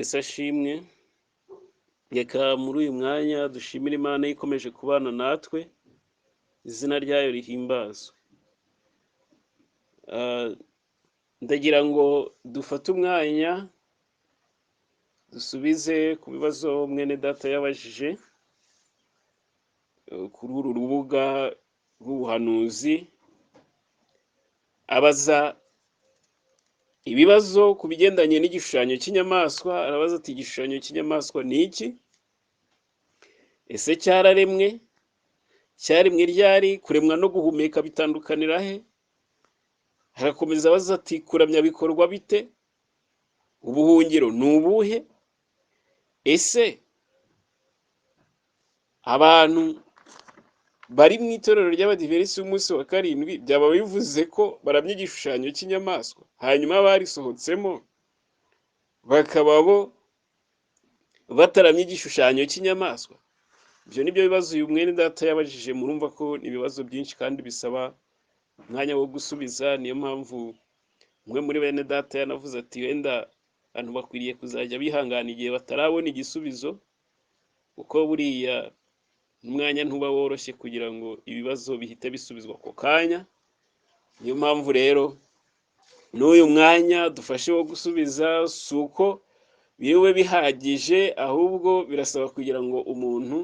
Yesu ashimwe. Reka muri uyu mwanya dushimire Imana ikomeje kubana natwe, izina ryayo rihimbazwe. Ndagira ngo dufate umwanya dusubize ku bibazo mwene data yabajije kuri uru rubuga rw'ubuhanuzi, abaza ibibazo ku bigendanye n'igishushanyo cy'inyamaswa. Arabaza ati: "Igishushanyo cy'inyamaswa ni iki? Ese cyararemwe? Cyaremwe ryari? Kuremwa no guhumeka bitandukanira he?" Harakomeza abaza ati: "Kuramya bikorwa bite? Ubuhungiro ni ubuhe? Ese abantu bari mu itorero ry'Abadiventisiti b'umunsi wa karindwi byaba bivuze ko baramya igishushanyo cy'inyamaswa, hanyuma barisohotsemo bakaba bo bataramya igishushanyo cy'inyamaswa?" Ibyo ni byo bibazo uyu mwene data yabajije. Murumva ko ni ibibazo byinshi kandi bisaba umwanya wo gusubiza. Niyo mpamvu umwe muri bene data yanavuze ati: "Wenda abantu bakwiriye kuzajya bihangana igihe batarabona igisubizo, kuko buriya umwanya ntuba woroshye kugira ngo ibibazo bihite bisubizwa ako kanya." Niyo mpamvu rero n'uyu mwanya dufashe wo gusubiza, si uko biriwe bihagije, ahubwo birasaba kugira ngo umuntu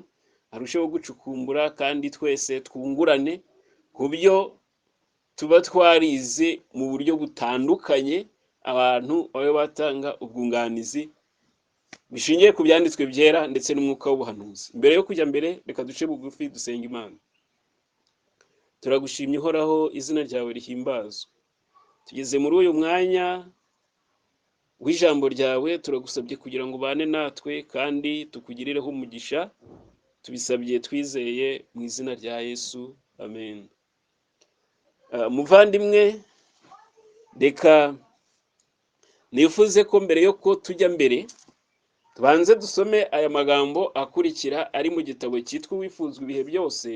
arusheho gucukumbura kandi twese twungurane ku byo tuba twarize mu buryo butandukanye, abantu babe batanga ubwunganizi bishingiye ku byanditswe byera ndetse n'umwuka w'ubuhanuzi. Mbere yo kujya mbere, reka duce bugufi dusenga Imana. Turagushimye Uhoraho, izina ryawe rihimbazwe. Tugeze muri uyu mwanya w'ijambo ryawe, turagusabye kugira ngo ubane natwe kandi tukugirireho umugisha. Tubisabye twizeye mu izina rya Yesu, amen. Muvandimwe, reka nifuze ko mbere yo ko tujya mbere tubanze dusome aya magambo akurikira ari mu gitabo cyitwa Uwifuzwa ibihe byose,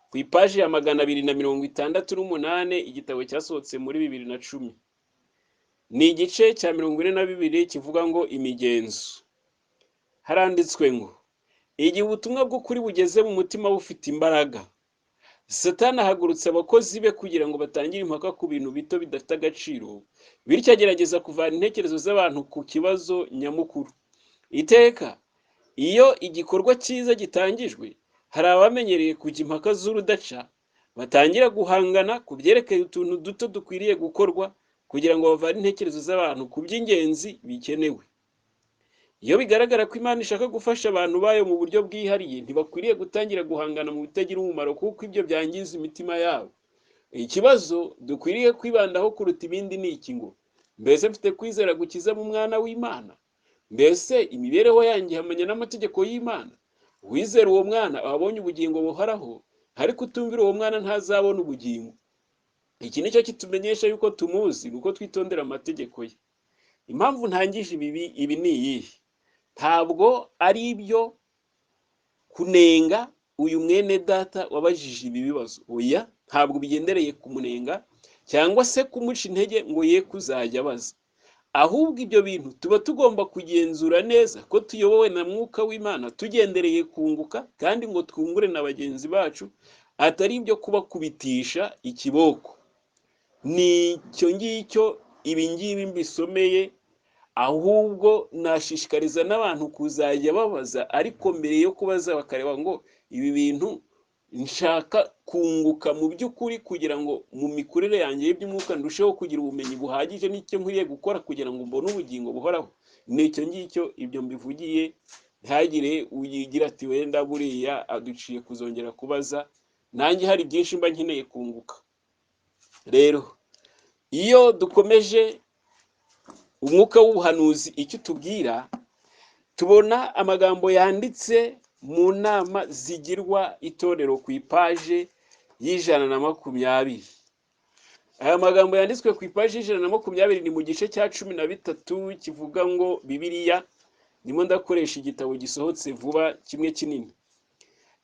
ku ipaji ya 268, igitabo cyasohotse muri 2010. Ni igice cya 42 kivuga ngo imigenzo. Haranditswe ngo: "Igihe ubutumwa bw'ukuri bugeze mu mutima bufite imbaraga, Satani ahagurutse abakozi be kugira ngo batangire impaka ku bintu bito bidafite agaciro, bityo agerageza kuvana intekerezo z'abantu ku kibazo nyamukuru. Iteka iyo igikorwa cyiza gitangijwe, hari abamenyereye kujya impaka z'urudaca, batangira guhangana ku byerekeye utuntu duto dukwiriye gukorwa kugira ngo bavane intekerezo z'abantu ku by'ingenzi bikenewe. Iyo bigaragara ko Imana ishaka gufasha abantu bayo mu buryo bwihariye, ntibakwiriye gutangira guhangana mu bitagira umumaro, kuko ibyo byangiza imitima yabo. Ikibazo dukwiriye kwibandaho kuruta ibindi ni iki ngo: mbese mfite kwizera gukiza mu mwana w'Imana? Mbese imibereho yanjye ihamanya n'amategeko y'Imana? Uwizera uwo mwana aba abonye ubugingo buhoraho, ariko utumvira uwo mwana ntazabona ubugingo. Iki nicyo kitumenyesha yuko tumuzi, ni uko twitondera amategeko ye." Impamvu ntangije ibi ni iyihe? Ntabwo ari ibyo kunenga uyu mwene data wabajije ibi bibazo, oya, ntabwo bigendereye kumunenga cyangwa se kumuca intege ngo ye kuzajya abaza. Ahubwo ibyo bintu tuba tugomba kugenzura neza ko tuyobowe na Mwuka w'Imana, tugendereye kunguka kandi ngo twungure na bagenzi bacu, atari ibyo kubakubitisha ikiboko. Ni icyo ngicyo ibi ngibi mbisomeye. Ahubwo nashishikariza n'abantu kuzajya babaza, ariko mbere yo kubaza bakareba ngo: ibi bintu nshaka kunguka mu by'ukuri kugira ngo mu mikurire yanjye y'iby'umwuka ndusheho kugira ubumenyi buhagije n'icyo nkwiriye gukora kugira ngo mbone ubugingo buhoraho? Ni icyo ngicyo ibyo mbivugiye, ntihagire uyigira ati: "Wenda buriya aduciye kuzongera kubaza." Nanjye hari byinshi mba nkeneye kunguka. Rero iyo dukomeje umwuka w'ubuhanuzi icyo utubwira, tubona amagambo yanditse mu nama zigirwa itorero ku ipaje y'120. Aya magambo yanditswe ku ipaji y'120 ni mu gice cya 13 kivuga ngo Bibiliya. Ndimo ndakoresha igitabo gisohotse vuba kimwe kinini.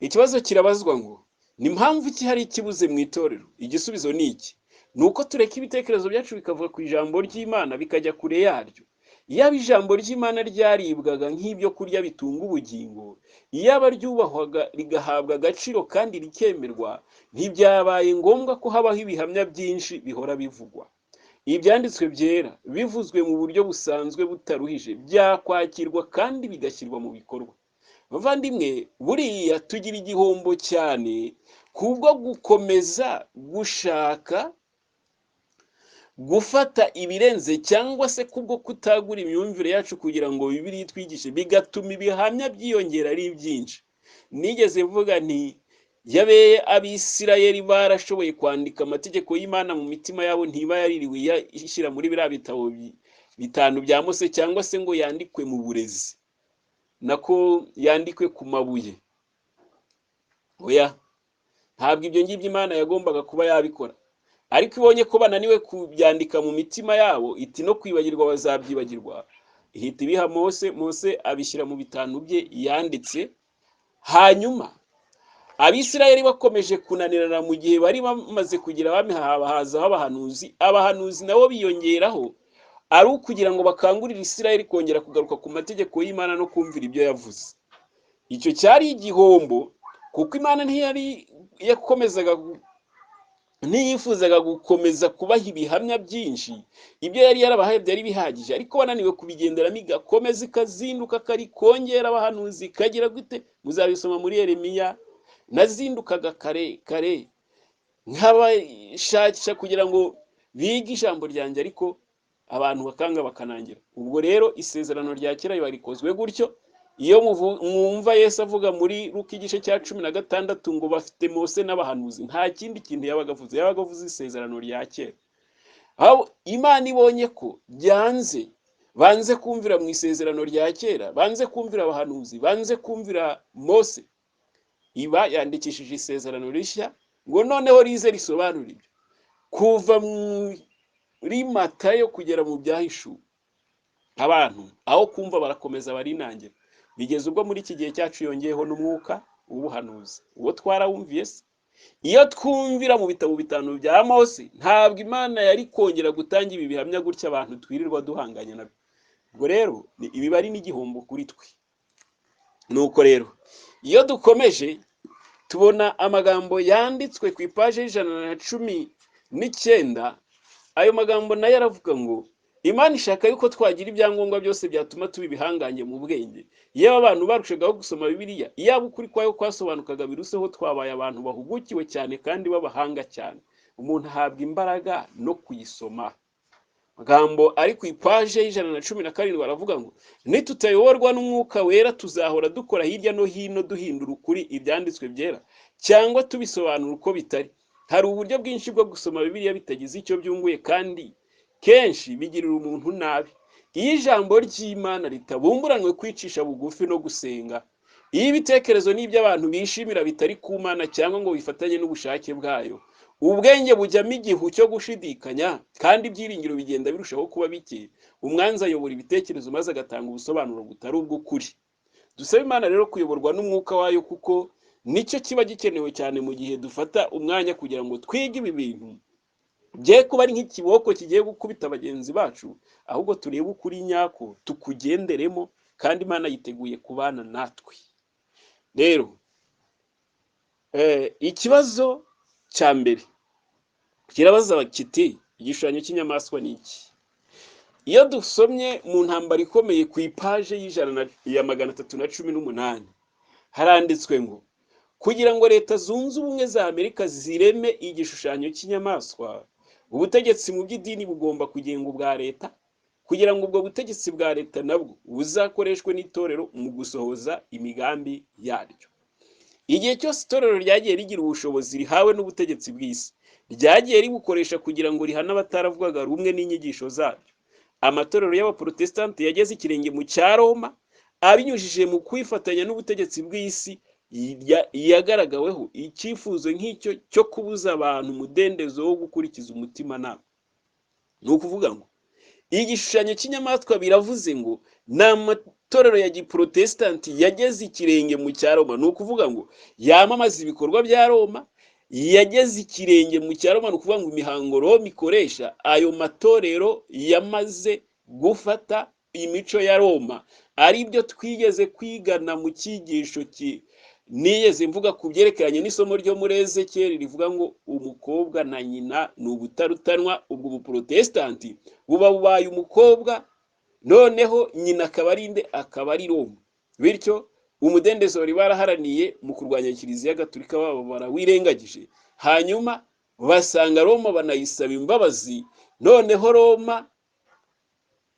Ikibazo kirabazwa ngo: "Ni mpamvu ki hari ikibuze mu itorero?" Igisubizo ni iki: ni uko tureka ibitekerezo byacu bikavuga ku ijambo ry'Imana, bikajya kure yaryo. Iyaba ijambo ry'Imana ryaribwaga nk'ibyo kurya bitunga ubugingo, iyaba ryubahwaga rigahabwa agaciro kandi rikemerwa, ntibyabaye ngombwa ko habaho ibihamya byinshi bihora bivugwa. Ibyanditswe byera bivuzwe mu buryo busanzwe butaruhije byakwakirwa kandi bigashyirwa mu bikorwa. Bavandimwe, buriya tugira igihombo cyane kubwo gukomeza gushaka gufata ibirenze cyangwa se kubwo kutagura imyumvire yacu kugira ngo Bibiliya itwigishe, bigatuma ibihamya byiyongera ari byinshi. Nigeze mvuga nti yabeye Abisirayeli barashoboye kwandika amategeko y'Imana mu mitima yabo, ntiba yaririwe ishyira muri biriya bitabo bitanu bya Mose, cyangwa se ngo yandikwe mu burezi, nako yandikwe ku mabuye. Oya, ntabwo ibyo ngibyo Imana yagombaga kuba yabikora. Ariko ibonye ko bananiwe kubyandika mu mitima yabo, iti no kwibagirwa bazabyibagirwa, ihita ibiha Mose. Mose abishyira mu bitanu bye yanditse. Hanyuma Abisirayeli bakomeje kunanirana mu gihe bari bamaze kugira abami, hazaho abahanuzi. Abahanuzi nabo biyongeraho ari ukugira ngo bakangurire Isirayeli kongera kugaruka ku mategeko y'Imana no kumvira ibyo yavuze. Icyo cyari igihombo, kuko Imana ntiyari yakomezaga, ntiyifuzaga gukomeza kubaha ibihamya byinshi. Ibyo yari yarabahaye byari bihagije, ariko bananiwe kubigenderamo, igakomeza ikazinduka kari kongera abahanuzi, ikagira gute? Muzabisoma muri Yeremiya. Nazindukaga kare kare nk'abashakisha kugira ngo bige ijambo ryanjye, ariko abantu bakanga bakanangira. Ubwo rero isezerano rya kera riba rikozwe gutyo. Iyo mwumva Yesu avuga muri Luka igice cya 16 ngo bafite Mose n'abahanuzi, nta kindi kintu yabaga avuze, yabaga avuze isezerano rya kera. Aho Imana ibonye ko byanze, banze kumvira mu isezerano rya kera, banze kumvira abahanuzi, banze kumvira Mose, iba yandikishije isezerano rishya ngo noneho rize risobanura ibyo. Kuva muri Matayo kugera mu Byahishuwe, abantu aho kumva barakomeza barinangira, bigeze ubwo muri iki gihe cyacu yongeyeho n'umwuka w'ubuhanuzi. Uwo twarawumviye se? Iyo twumvira mu bitabo bitanu bya Mose, ntabwo Imana yari kongera gutanga ibi bihamya gutya abantu twirirwa duhanganye nabyo. Ubwo rero ibiba ari n'igihombo kuri twe. Nuko rero iyo dukomeje tubona amagambo yanditswe ku ipaje 119. Ayo magambo nayo aravuga ngo Imana ishaka yuko twagira ibyangombwa byose byatuma tuba ibihangange mu bwenge. Iyo abantu barushagaho gusoma Bibiliya, iyaba ukuri kwayo kwasobanukaga biruseho, twabaye abantu bahugukiwe cyane kandi b'abahanga cyane. Umuntu ahabwa imbaraga no kuyisoma. Magambo ari ku ipaje 117 aravuga ngo nitutayoborwa n'umwuka wera tuzahora dukora hirya no hino duhindura ukuri ibyanditswe byera cyangwa tubisobanura uko bitari. Hari uburyo bwinshi bwo gusoma Bibiliya bitagize icyo byunguye kandi kenshi bigirira umuntu nabi. Iyo ijambo ry'Imana ritabumburanwe kwicisha bugufi no gusenga, iyo ibitekerezo n'iby'abantu bishimira bitari ku Mana cyangwa ngo bifatanye n'ubushake bwayo, ubwenge bujyamo igihu cyo gushidikanya kandi ibyiringiro bigenda birushaho kuba bike. Umwanzi ayobora ibitekerezo maze agatanga ubusobanuro butari ubw'ukuri. Dusabe Imana rero kuyoborwa n'umwuka wayo, kuko nicyo kiba gikenewe cyane mu gihe dufata umwanya kugira ngo twige ibi bintu. Bye kuba ari nk'ikiboko kigiye gukubita bagenzi bacu, ahubwo turebe ukuri nyako tukugenderemo, kandi Imana yiteguye kubana natwe. Rero ikibazo cya mbere kirabaza kiti igishushanyo cy'inyamaswa ni iki? Iyo dusomye mu ntambara ikomeye ku ipaje 318 haranditswe ngo kugira ngo Leta Zunze Ubumwe za Amerika zireme igishushanyo cy'inyamaswa, ubutegetsi mu by'idini bugomba kugenga ubwa leta, kugira ngo ubwo butegetsi bwa leta nabwo buzakoreshwe n'itorero mu gusohoza imigambi yaryo. Igihe cyose itorero ryagiye rigira ubushobozi rihawe n'ubutegetsi bw'isi, ryagiye ribukoresha kugira ngo rihane abataravugaga rumwe n'inyigisho zaryo. Amatorero y'Abaprotestanti yageze ikirenge mu cya Roma, abinyujije mu kwifatanya n'ubutegetsi bw'isi yagaragaweho icyifuzo nk'icyo cyo kubuza abantu umudendezo wo gukurikiza umutimanama. Ni ukuvuga ngo igishushanyo cy'inyamaswa biravuze ngo ni amatorero ya giprotestanti yageze ikirenge mu cya Roma. Ni ukuvuga ngo yamamaza ibikorwa bya Roma, yageze ikirenge mu cya Roma. Ni ukuvuga ngo imihango Roma ikoresha, ayo matorero yamaze gufata imico ya Roma, ari byo twigeze kwigana mu cyigisho nigeze mvuga ku byerekeranye n'isomo ryo muri Ezekiyeli rivuga ngo umukobwa na nyina ni ubutarutanwa. Ubwo ubuprotesitanti buba bubaye umukobwa, noneho nyina akaba ari nde? Akaba ari Roma. Bityo umudendezo bari baraharaniye mu kurwanya Kiliziya Gatolika babo barawirengagije, hanyuma basanga Roma banayisaba imbabazi, noneho Roma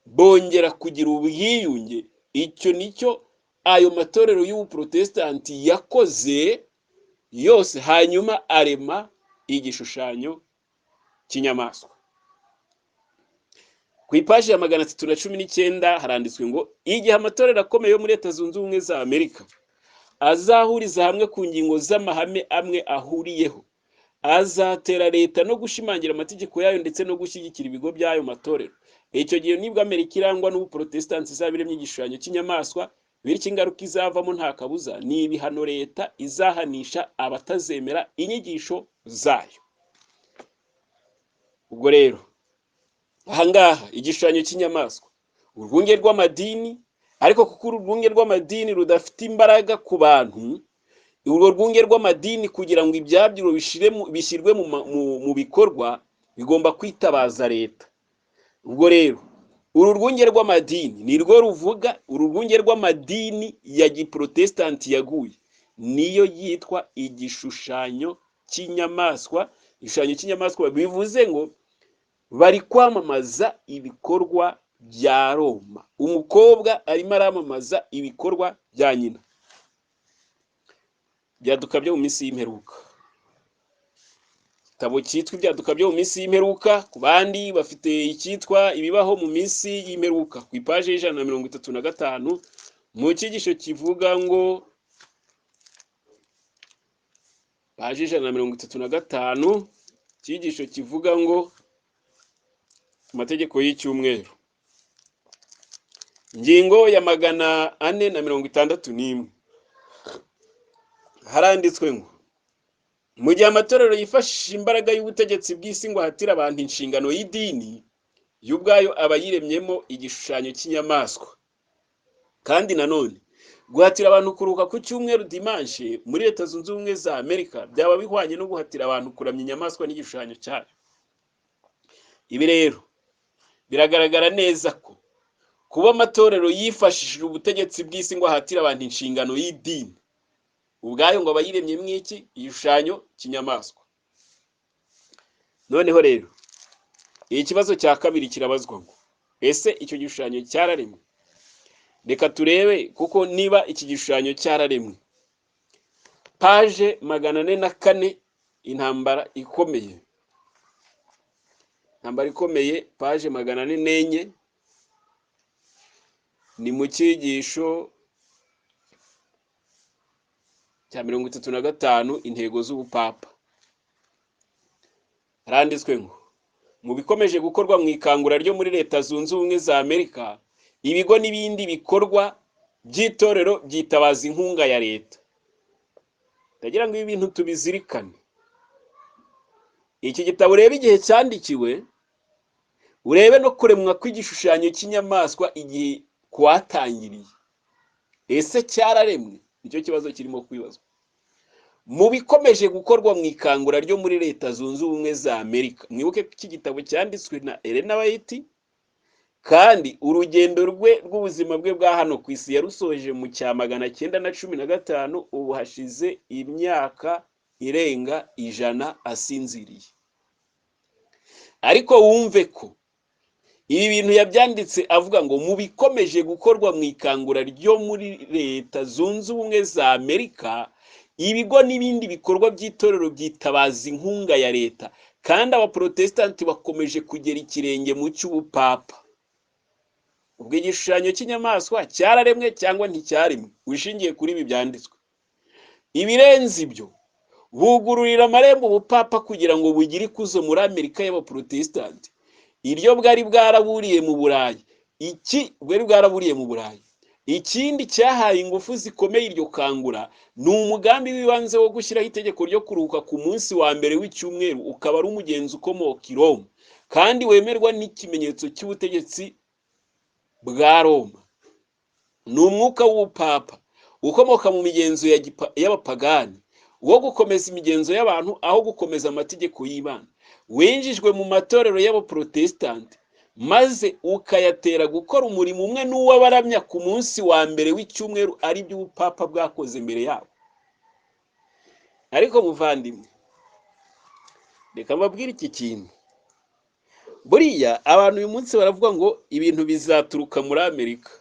bongera kugira ubwiyunge. Icyo nicyo ayo matorero y'ubuprotesitanti yakoze yose, hanyuma arema igishushanyo cy'inyamaswa. Ku ipaji ya 319 haranditswe ngo igihe amatorero akomeye yo muri Leta Zunze Ubumwe za Amerika azahuriza hamwe ku ngingo z'amahame amwe ahuriyeho, azatera leta no gushimangira amategeko yayo ndetse no gushyigikira ibigo by'ayo matorero. Icyo gihe nibwo Amerika irangwa n'ubuprotesitanti izaba iremye igishushanyo cy'inyamaswa, bityo ingaruka izavamo nta kabuza ni ibihano leta izahanisha abatazemera inyigisho zayo. Ubwo rero ahangaha igishushanyo cy'inyamaswa, urwunge rw'amadini, ariko kuko uru rwunge rw'amadini rudafite imbaraga ku bantu, urwo rwunge rw'amadini kugira ngo ibyabyo bishyirwe mu bikorwa bigomba kwitabaza leta. Ubwo rero uru rwunge rw'amadini ni rwo ruvuga, uru rwunge rw'amadini ya giprotesitanti yaguye niyo yitwa igishushanyo cy'inyamaswa. Igishushanyo cy'inyamaswa bivuze ngo bari kwamamaza ibikorwa bya Roma. Umukobwa arimo aramamaza ibikorwa bya nyina. Ibyaduka byo mu minsi y'imperuka, igitabo cyitwa Ibyaduka byo mu minsi y'imperuka, ku bandi bafite icyitwa Ibibaho mu minsi y'imperuka, ku ipaji 135 mu cyigisho kivuga ngo paji 135, icyigisho kivuga ngo amategeko y'icyumweru, ingingo ya 461, haranditswe ngo mu gihe amatorero yifashisha imbaraga y'ubutegetsi bw'isi ngo ahatire abantu inshingano y'idini, yo ubwayo aba yiremyemo igishushanyo cy'inyamaswa. Kandi nanone guhatira abantu kuruhuka ku cyumweru dimanche muri Leta Zunze Ubumwe za Amerika byaba bihwanye no guhatira abantu kuramya inyamaswa n'igishushanyo cyayo. Ibi rero biragaragara neza ko kuba amatorero yifashishije ubutegetsi bw'isi ngo ahatire abantu inshingano y'idini, ubwayo ngo abayiremye mwiki igishushanyo cy'inyamaswa. Noneho rero ikibazo cya kabiri kirabazwa ngo ese icyo gishushanyo cyararemwe? Reka turebe kuko niba iki gishushanyo cyararemwe. Paje 404, intambara ikomeye, intambara ikomeye, paje 404, ni mu cyigisho cya 35, intego z'ubupapa. Haranditswe ngo mu bikomeje gukorwa mu ikangura ryo muri Leta Zunze Ubumwe za Amerika, ibigo n'ibindi bikorwa by'itorero byitabaza inkunga ya leta. Ndagira ngo ibi bintu tubizirikane. Iki gitabo urebe igihe cyandikiwe, urebe no kuremwa kw'igishushanyo cy'inyamaswa igihe kwatangiriye. Ese cyararemwe? Nicyo kibazo kirimo kwibazwa. Mu bikomeje gukorwa mu ikangura ryo muri Leta Zunze Ubumwe za Amerika, mwibuke ko iki gitabo cyanditswe na Elena White, kandi urugendo rwe rw'ubuzima bwe bwa hano ku isi yarusoje mu cya 915, ubu hashize imyaka irenga 100 asinziriye. Ariko wumve ko ibi bintu yabyanditse avuga ngo mu bikomeje gukorwa mu ikangura ryo muri Leta Zunze Ubumwe za Amerika, ibigo n'ibindi bikorwa by'itorero byitabaza inkunga ya leta, kandi abaprotesitanti bakomeje kugera ikirenge mu cy'ubupapa. Ubwo igishushanyo cy'inyamaswa cyararemwe cyangwa nticyaremwe, ushingiye kuri ibi byanditswe. Ibirenze ibyo, bugururira amarembo ubupapa kugira ngo bugire ikuzo muri Amerika y'abaprotesitanti, iryo bwari bwaraburiye mu Burayi. Iki bwari bwaraburiye mu Burayi. Ikindi cyahaye ingufu zikomeye iryo kangura ni umugambi w'ibanze wo gushyiraho itegeko ryo kuruhuka ku munsi wa mbere w'icyumweru, ukaba ari umugenzo ukomoka i Roma kandi wemerwa n'ikimenyetso cy'ubutegetsi bwa Roma, ni umwuka w'ubupapa ukomoka mu migenzo y'abapagani wo gukomeza imigenzo y'abantu aho gukomeza amategeko y'Imana, winjijwe mu matorero y'abaprotesitanti maze ukayatera gukora umurimo umwe n'uw'abaramya ku munsi wa mbere w'icyumweru, ari byo ubupapa bwakoze mbere yabo. Ariko muvandimwe, reka mbabwire iki kintu. Buriya abantu uyu munsi baravuga ngo ibintu bizaturuka muri Amerika.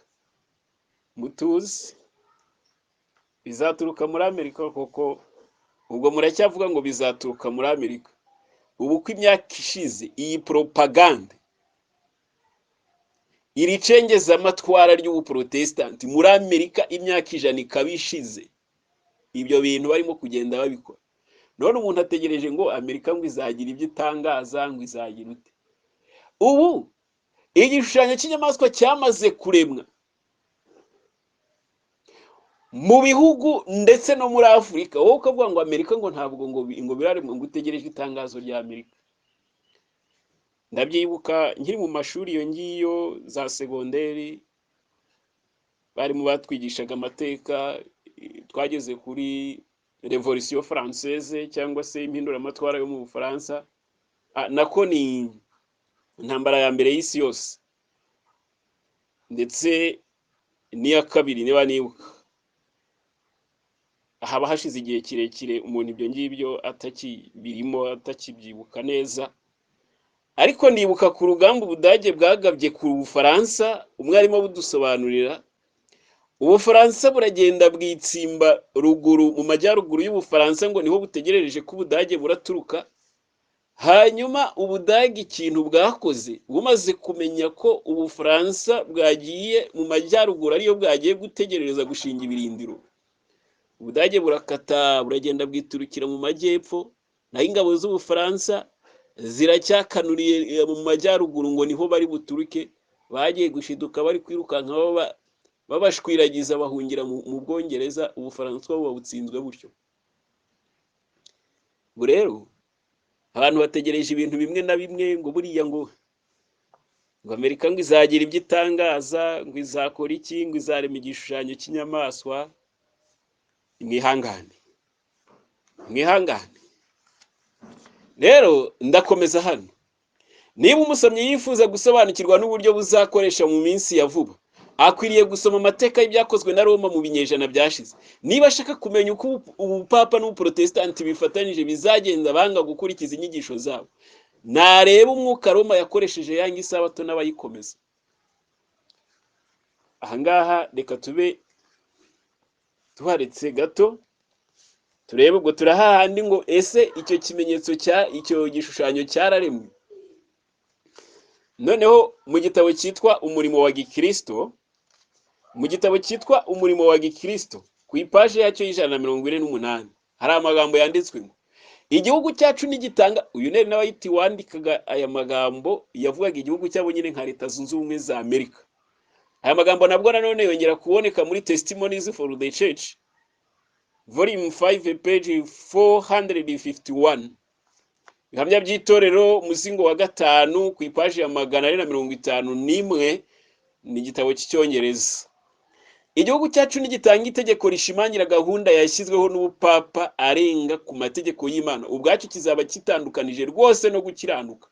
Mutuzi bizaturuka muri Amerika koko? Ubwo muracyavuga ngo bizaturuka muri Amerika? Ubu uko imyaka ishize, iyi propaganda, iri cengezamatwara ry'ubuprotesitanti muri Amerika, imyaka 100 ikaba ishize ibyo bintu barimo kugenda babikora. None umuntu ategereje ngo Amerika ngo izagira ibyo itangaza, ngo izagira ute? Ubu igishushanyo cy'inyamaswa cyamaze kuremwa mu bihugu ndetse no muri Afurika, wowe ukavuga ngo Amerika ngo ntabwo ngo biraremwa, ngo utegereje itangazo rya Amerika. Ndabyibuka nkiri mu mashuri iyo ngiyo za segonderi, barimo batwigishaga amateka, twageze kuri Révolution française cyangwa se impinduramatwara yo mu Bufaransa, nako ni intambara ya mbere y'isi yose ndetse n'iya kabiri niba nibuka. Haba hashize igihe kirekire umuntu ibyo ngibyo atakibirimo, atakibyibuka neza, ariko nibuka ku rugamba Ubudage bwagabye ku Bufaransa, umwarimu budusobanurira. Ubufaransa buragenda bwitsimba ruguru mu majyaruguru y'Ubufaransa ngo niho butegerereje ko Ubudage buraturuka. Hanyuma Ubudage ikintu bwakoze, bumaze kumenya ko Ubufaransa bwagiye mu majyaruguru ariyo bwagiye gutegerereza gushinga ibirindiro, Ubudage burakata buragenda bwiturukira mu majyepfo, naho ingabo z'Ubufaransa ziracyakanuriye mu majyaruguru ngo niho bari buturuke. Bagiye gushiduka bari kwirukanka babashwiragiza, bahungira mu Bwongereza. Ubufaransa buba butsinzwe butyo. Ubu rero abantu bategereje ibintu bimwe na bimwe ngo buriya ngo Amerika ngo izagira ibyo itangaza, ngo izakora iki, ngo izarema igishushanyo cy'inyamaswa. Mwihangane, mwihangane. Rero ndakomeza hano. Niba umusomyi yifuza gusobanukirwa n'uburyo buzakoresha mu minsi ya vuba, akwiriye gusoma amateka y'ibyakozwe na Roma mu binyejana byashize. Niba ashaka kumenya uko ubupapa n'ubuprotesitanti bifatanyije bizagenza banga gukurikiza inyigisho zabo, nareba umwuka Roma yakoresheje yanga isabato n'abayikomeza. Ahangaha reka tube tuharetse gato, turebe. Ubwo turahahandi ngo ese icyo kimenyetso cya icyo gishushanyo cyararemwe? Noneho mu gitabo cyitwa Umurimo wa Gikristo, mu gitabo cyitwa Umurimo wa Gikristo, ku ipaji yacyo y'148, hari amagambo yanditswe ngo igihugu cyacu nigitanga. Uyu neri nawe wandikaga aya magambo yavugaga igihugu cyabo nyine nka Leta Zunze Ubumwe za Amerika. Aya magambo nabwo nanone yongera kuboneka muri Testimonies for the Church, volume 5, page 451, Ibihamya by'Itorero, umuzingo wa 5, ku ipaji ya 451. Ni igitabo cy'Icyongereza. Igihugu cyacu nigitanga itegeko rishimangira gahunda yashyizweho n'ubupapa arenga ku mategeko y'Imana, ubwacyo kizaba kitandukanije rwose no gukiranuka.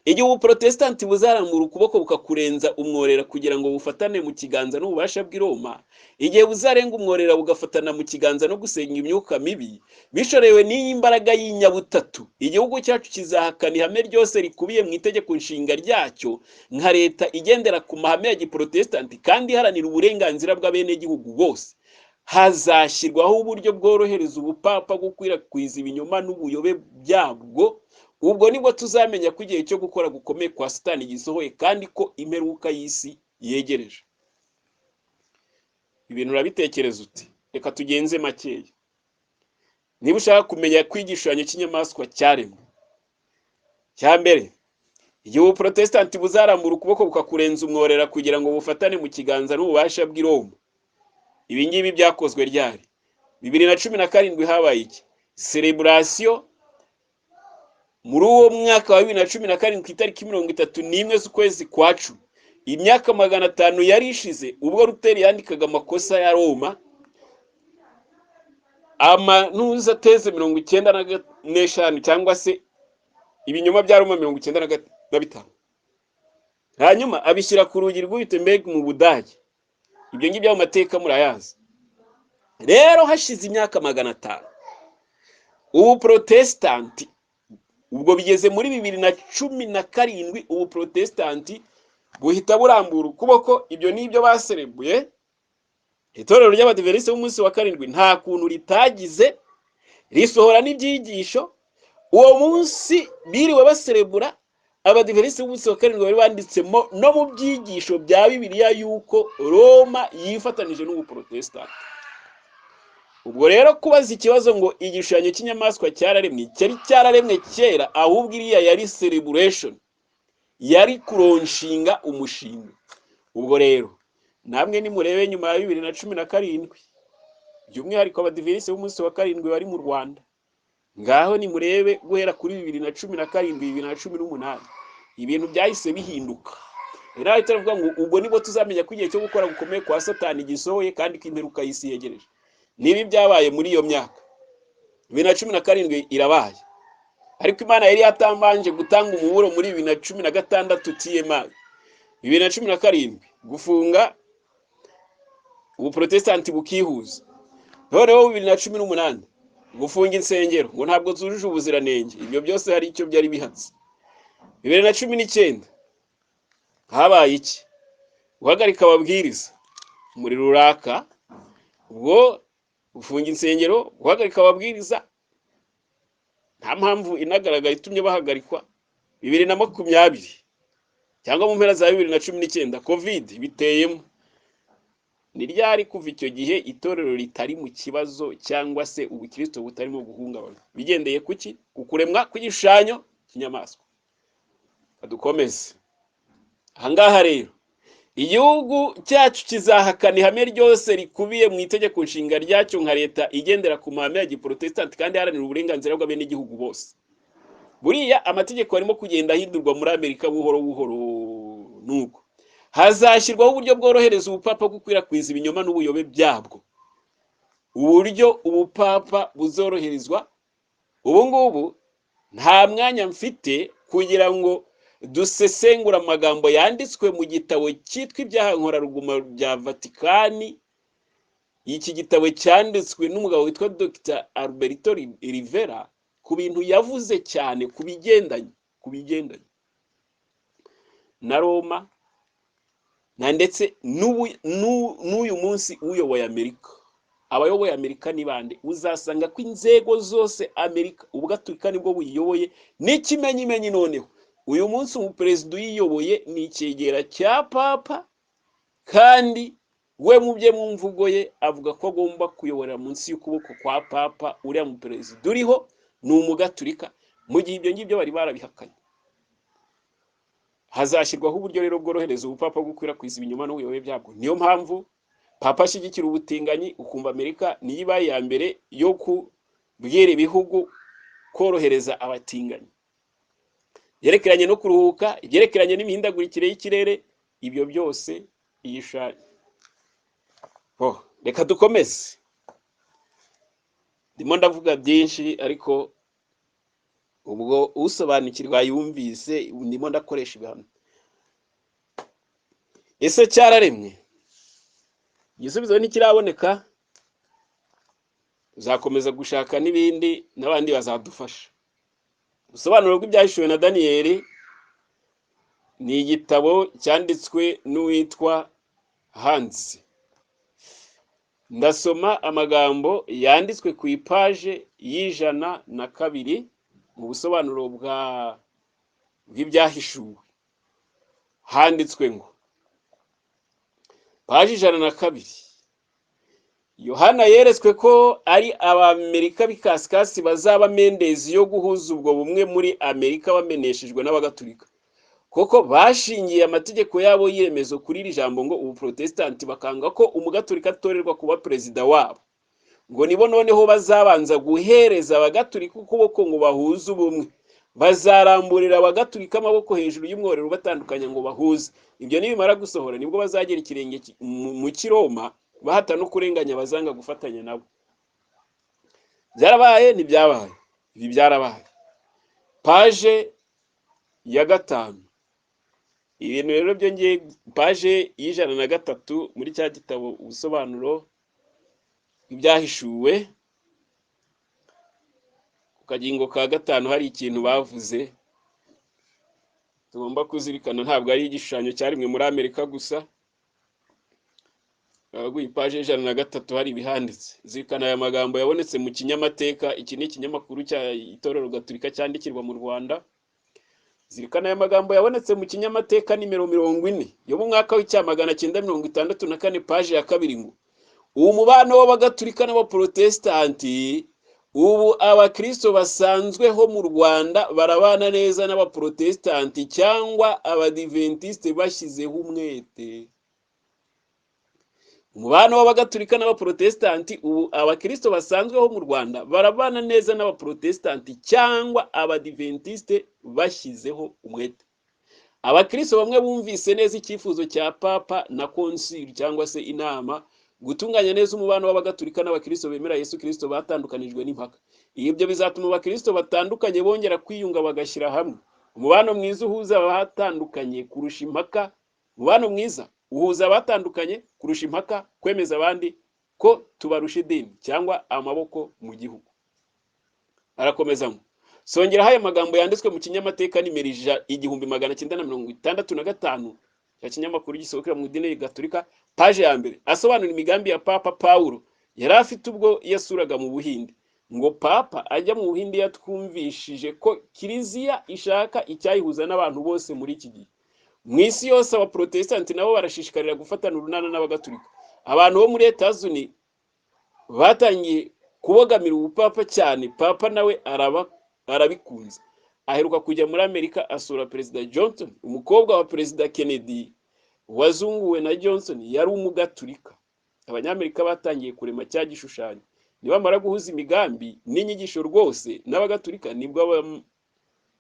Igihe ubuprotesitanti buzarambura ukuboko bukakurenza umworera kugira ngo bufatane mu kiganza n'ububasha bw'i Roma, igihe buzarenga umworera bugafatana mu kiganza no gusenga imyuka mibi bishorewe n'iyi mbaraga y'inyabutatu, igihugu cyacu kizahakana ihame ryose rikubiye mu itegeko nshinga ryacyo nka leta igendera ku mahame ya giprotesitanti kandi iharanira uburenganzira bw'abenegihugu bose. Hazashyirwaho uburyo bworohereza ubupapa gukwirakwiza ibinyoma n'ubuyobe byabwo. Ubwo nibwo tuzamenya ko igihe cyo gukora gukomeye kwa Satani gisohoye kandi ko imperuka y'isi yegereje. Ibintu urabitekereza uti? Reka tugenze makeya. Niba ushaka kumenya ko igishushanyo cy'inyamaswa cyaremwe, cya mbere, igihe ubuprotesitanti buzarambura ukuboko bukakurenza umworera kugira ngo bufatane mu kiganza n'ububasha bw'i Roma. Ibi ngibi byakozwe ryari? 2017 habaye iki? Celebration muri uwo mwaka wa 2017, ku itariki 31 z'ukwezi kwa 10. Imyaka 500 yari ishize ubwo Luteri yandikaga amakosa ya Roma, amanuza thèses 95 cyangwa se ibinyoma bya Roma 95, hanyuma abishyira ku rugi rw'Wittenberg mu Budage. Ibyo ngibyo mu mateka murayazi. Rero hashize imyaka 500 ubu Protesitanti, ubwo bigeze muri 2017, ubu Protesitanti buhita burambura ukuboko. Ibyo ni ibyo baserebuye. Itorero ry'Abadiventisiti b'umunsi wa karindwi nta kuntu ritagize, risohora n'ibyigisho. Uwo munsi biriwe baserebura, Abadiventisiti b'umunsi wa karindwi bari banditsemo no mu byigisho bya Bibiliya yuko Roma yifatanije n'ubuprotesitanti. Ubwo rero kubaza ikibazo ngo igishushanyo cy'inyamaswa cyararemwe, cyari cyararemwe kera, ahubwo iriya yari celebration, yari kulaunchinga umushinga. Ubwo rero namwe nimurebe nyuma ya 2017, by'umwihariko Abadiventisiti b'umunsi wa karindwi bari mu Rwanda, ngaho nimurebe guhera kuri 2017, 2018, ibintu byahise bihinduka. Rero ahita aravuga ngo ubwo nibwo tuzamenya ko igihe cyo gukora gukomeye kwa Satani gisohoye kandi ko imperuka y'isi yegereje. Niba ibyabaye muri iyo myaka 2017 irabaye, ariko Imana yari yatambanje gutanga umuburo muri 2016 TMI, 2017 gufunga ubuprotesitanti bukihuza, noneho 2018 gufunga insengero ngo ntabwo zujuje ubuziranenge. Ibyo byose hari icyo byari bihatse. 2019 habaye iki? Guhagarika ababwiriza, umuriro uraka. Ubwo gufunga insengero, guhagarika ababwiriza nta mpamvu inagaragara itumye bahagarikwa. 2020 cyangwa mu mpera za 2019, COVID biteyemo. Ni ryari kuva icyo gihe itorero ritari mu kibazo cyangwa se ubukristo butarimo guhungabana? Bigendeye kuki? Ku kuremwa kw'igishushanyo cy'inyamaswa. Dukomeze ahangaha rero. Igihugu cyacu kizahakana ihame ryose rikubiye mu itegeko nshinga ryacyo nka leta igendera ku mahame ya giprotesitanti kandi iharanira uburenganzira bw'abenegihugu bose. Buriya amategeko arimo kugenda ahindurwa muri Amerika buhoro buhoro, nuko hazashyirwaho uburyo bworohereza ubupapa gukwirakwiza ibinyoma n'ubuyobe byabwo. Uburyo ubupapa buzoroherezwa, ubu ngubu nta mwanya mfite kugira ngo dusesengure amagambo yanditswe mu gitabo cyitwa Ibyaha Nkoraruguma bya Vatikani. Iki gitabo cyanditswe n'umugabo witwa Dr Alberto Rivera, ku bintu yavuze cyane ku bigendanye na Roma na ndetse n'uyu munsi uyoboye Amerika. Abayoboye Amerika ni bande? Uzasanga ko inzego zose Amerika, ubugatulika nibwo buyiyoboye. N'ikimenyimenyi, noneho uyu munsi umuperezida uyiyoboye ni icyegera cya papa, kandi we mu bye, mu mvugo ye, avuga ko agomba kuyoborera munsi y'ukuboko kwa papa. Uriya muperezida uriho ni umugatulika, mu gihe ibyo ngibyo bari barabihakanye. Hazashyirwaho uburyo rero bworohereza ubupapa gukwirakwiza ibinyoma n'ubuyobe byabwo. Niyo mpamvu papa ashyigikira ubutinganyi, ukumva Amerika niyo ibaye iya mbere yo kubwira ibihugu korohereza abatinganyi. Ibyerekeranye no kuruhuka, ibyerekeranye n'imihindagurikire y'ikirere, ibyo byose iyisha. Oh, reka dukomeze. Ndimo ndavuga byinshi, ariko ubwo usobanukirwa yumvise ndimo ndakoresha ibihamya. Ese cyararemwe? Igisubizo ntikiraboneka. Tuzakomeza gushaka n'ibindi, n'abandi bazadufasha. Ubusobanuro bw'Ibyahishuwe na Daniyeli ni igitabo cyanditswe n'uwitwa Hans. Ndasoma amagambo yanditswe ku ipaje y'102 mu busobanuro bw'Ibyahishuwe. Handitswe ngo, paje 102: Yohana yeretswe ko ari Abamerika b'ikasikasi bazaba mendezi yo guhuza ubwo bumwe muri Amerika bameneshejwe n'Abagatulika, koko bashingiye amategeko yabo y'iremezo kuri iri jambo ngo ubuprotesitanti, bakanga ko umugatulika atorerwa kuba perezida wabo. Ngo nibo noneho bazabanza guhereza Abagatulika ukuboko ngo bahuze ubumwe. Bazaramburira Abagatulika amaboko hejuru y'umworero ubatandukanya ngo bahuze. Ibyo nibimara gusohora, nibwo bazagera ikirenge mu Kiroma, bahata no kurenganya abazanga gufatanya nabo. Byarabaye, ntibyabaye? Ibi byarabaye. Page ya 5. Ibintu rero byongeye, page y'103 muri cya gitabo Ubusobanuro Ibyahishuwe, ku kagingo ka 5 hari ikintu bavuze tugomba kuzirikana. Ntabwo ari igishushanyo cyaremwe muri Amerika gusa. Abaguye ipaje y'103 hari ibihanditse. Zirikana aya magambo yabonetse mu Kinyamateka. Iki ni ikinyamakuru cya Itorero Gatolika cyandikirwa mu Rwanda. Zirikana aya magambo yabonetse mu Kinyamateka nimero 40 yo mu mwaka w'1964, paje ya 2, ngo: "Uwo mubano w'Abagatulika n'Abaporotesitanti, ubu Abakristo basanzweho mu Rwanda barabana neza n'Abaporotesitanti cyangwa Abadiventisite bashyizeho umwete." Umubano w'Abagatulika n'Abaporotesitanti, ubu Abakristo basanzweho mu Rwanda barabana neza n'Abaporotesitanti cyangwa Abadiventisite bashyizeho umwete. Abakristo bamwe bumvise neza icyifuzo cya Papa na konsili cyangwa se inama, gutunganya neza umubano w'Abagatulika n'Abakristo bemera Yesu Kristo batandukanijwe n'impaka. Ibyo bizatuma Abakristo batandukanye bongera kwiyunga, bagashyira hamwe. Umubano mwiza uhuza abatandukanye kurusha impaka. Umubano mwiza uhuza abatandukanye kurusha impaka, kwemeza abandi ko tubarusha idini cyangwa amaboko mu gihugu. Arakomeza ngo: "Songeraho aya magambo yanditswe mu Kinyamateka nimero 1965, cya kinyamakuru gisohokera mu idini Gatolika, paje ya 1, asobanura imigambi ya Papa Pawulo yari afite ubwo yasuraga mu Buhinde, ngo: 'Papa ajya mu Buhinde yatwumvishije ko Kiliziya ishaka icyayihuza n'abantu bose muri iki gihe. Mu isi yose, Abaporotesitanti nabo barashishikarira gufatana urunana n'Abagatulika. Abantu bo muri Etazuni batangiye kubogamira ubupapa cyane. Papa nawe araba arabikunze. Aheruka kujya muri Amerika asura Perezida Johnson. Umukobwa wa Perezida Kennedy wazunguwe na Johnson yari Umugaturika. Abanyamerika batangiye kurema cya gishushanyo. Nibamara guhuza imigambi n'inyigisho rwose n'Abagatulika, nibwo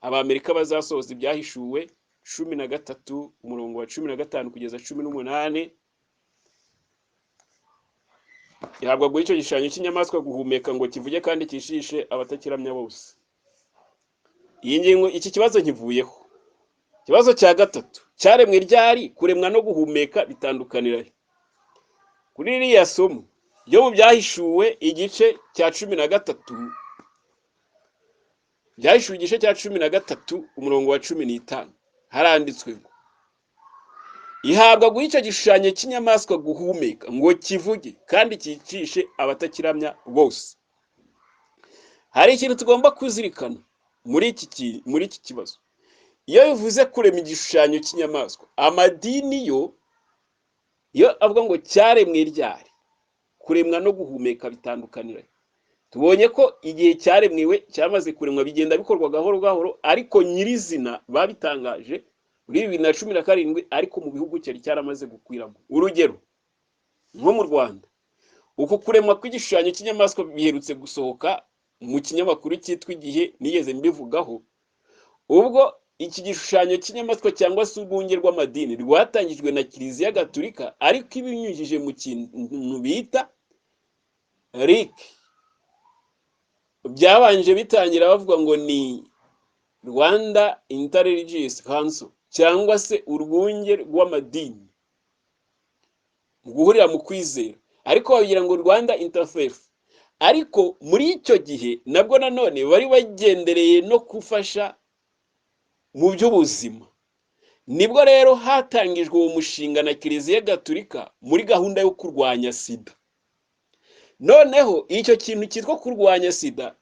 Abamerika bazasohoza Ibyahishuwe 13, umurongo wa 15 kugeza 18. Ihabwa guha icyo gishushanyo cy'inyamaswa guhumeka ngo kivuge kandi kishishe abatakiramya bose.'" Iyi ngingo, iki kibazo nkivuyeho. Ikibazo cya gatatu: cyaremwe ryari? Kuremwa no guhumeka bitandukanira he? Kuri ririya somo ryo mu Byahishuwe igice cya 13, Byahishuwe igice cya 13, umurongo wa 15, haranditswe ngo: "Ihabwa guha icyo gishushanyo cy'inyamaswa guhumeka ngo kivuge kandi cyicishe abatakiramya bose." Hari ikintu tugomba kuzirikana muri iki kibazo. Iyo bivuze kurema igishushanyo cy'inyamaswa, amadini yo, iyo avuga ngo cyaremwe ryari, kuremwa no guhumeka bitandukanira? Tubonye ko igihe cyaremwewe cyamaze kuremwa, bigenda bikorwa gahoro gahoro, ariko nyirizina babitangaje muri 2017, ariko mu bihugu cyari cyaramaze gukwiramo. Urugero nko mu Rwanda, uku kuremwa kw'igishushanyo cy'inyamaswa biherutse gusohoka mu kinyamakuru cyitwa Igihe, nigeze mbivugaho, ubwo iki gishushanyo cy'inyamaswa cyangwa se urwunge rw'amadini rwatangijwe na Kiliziya Gatulika, ariko ibinyujije mu kintu bita RIC. Byabanje bitangira bavuga ngo ni Rwanda Interreligious Council cyangwa se urwunge rw'amadini mu guhurira mu kwizera, ariko babigira ngo Rwanda Interfaith. Ariko muri icyo gihe nabwo nanone bari bagendereye no gufasha mu by'ubuzima. Nibwo rero hatangijwe uwo mushinga na Kiliziya Gatulika muri gahunda yo kurwanya SIDA. Noneho icyo kintu cyitwa kurwanya SIDA,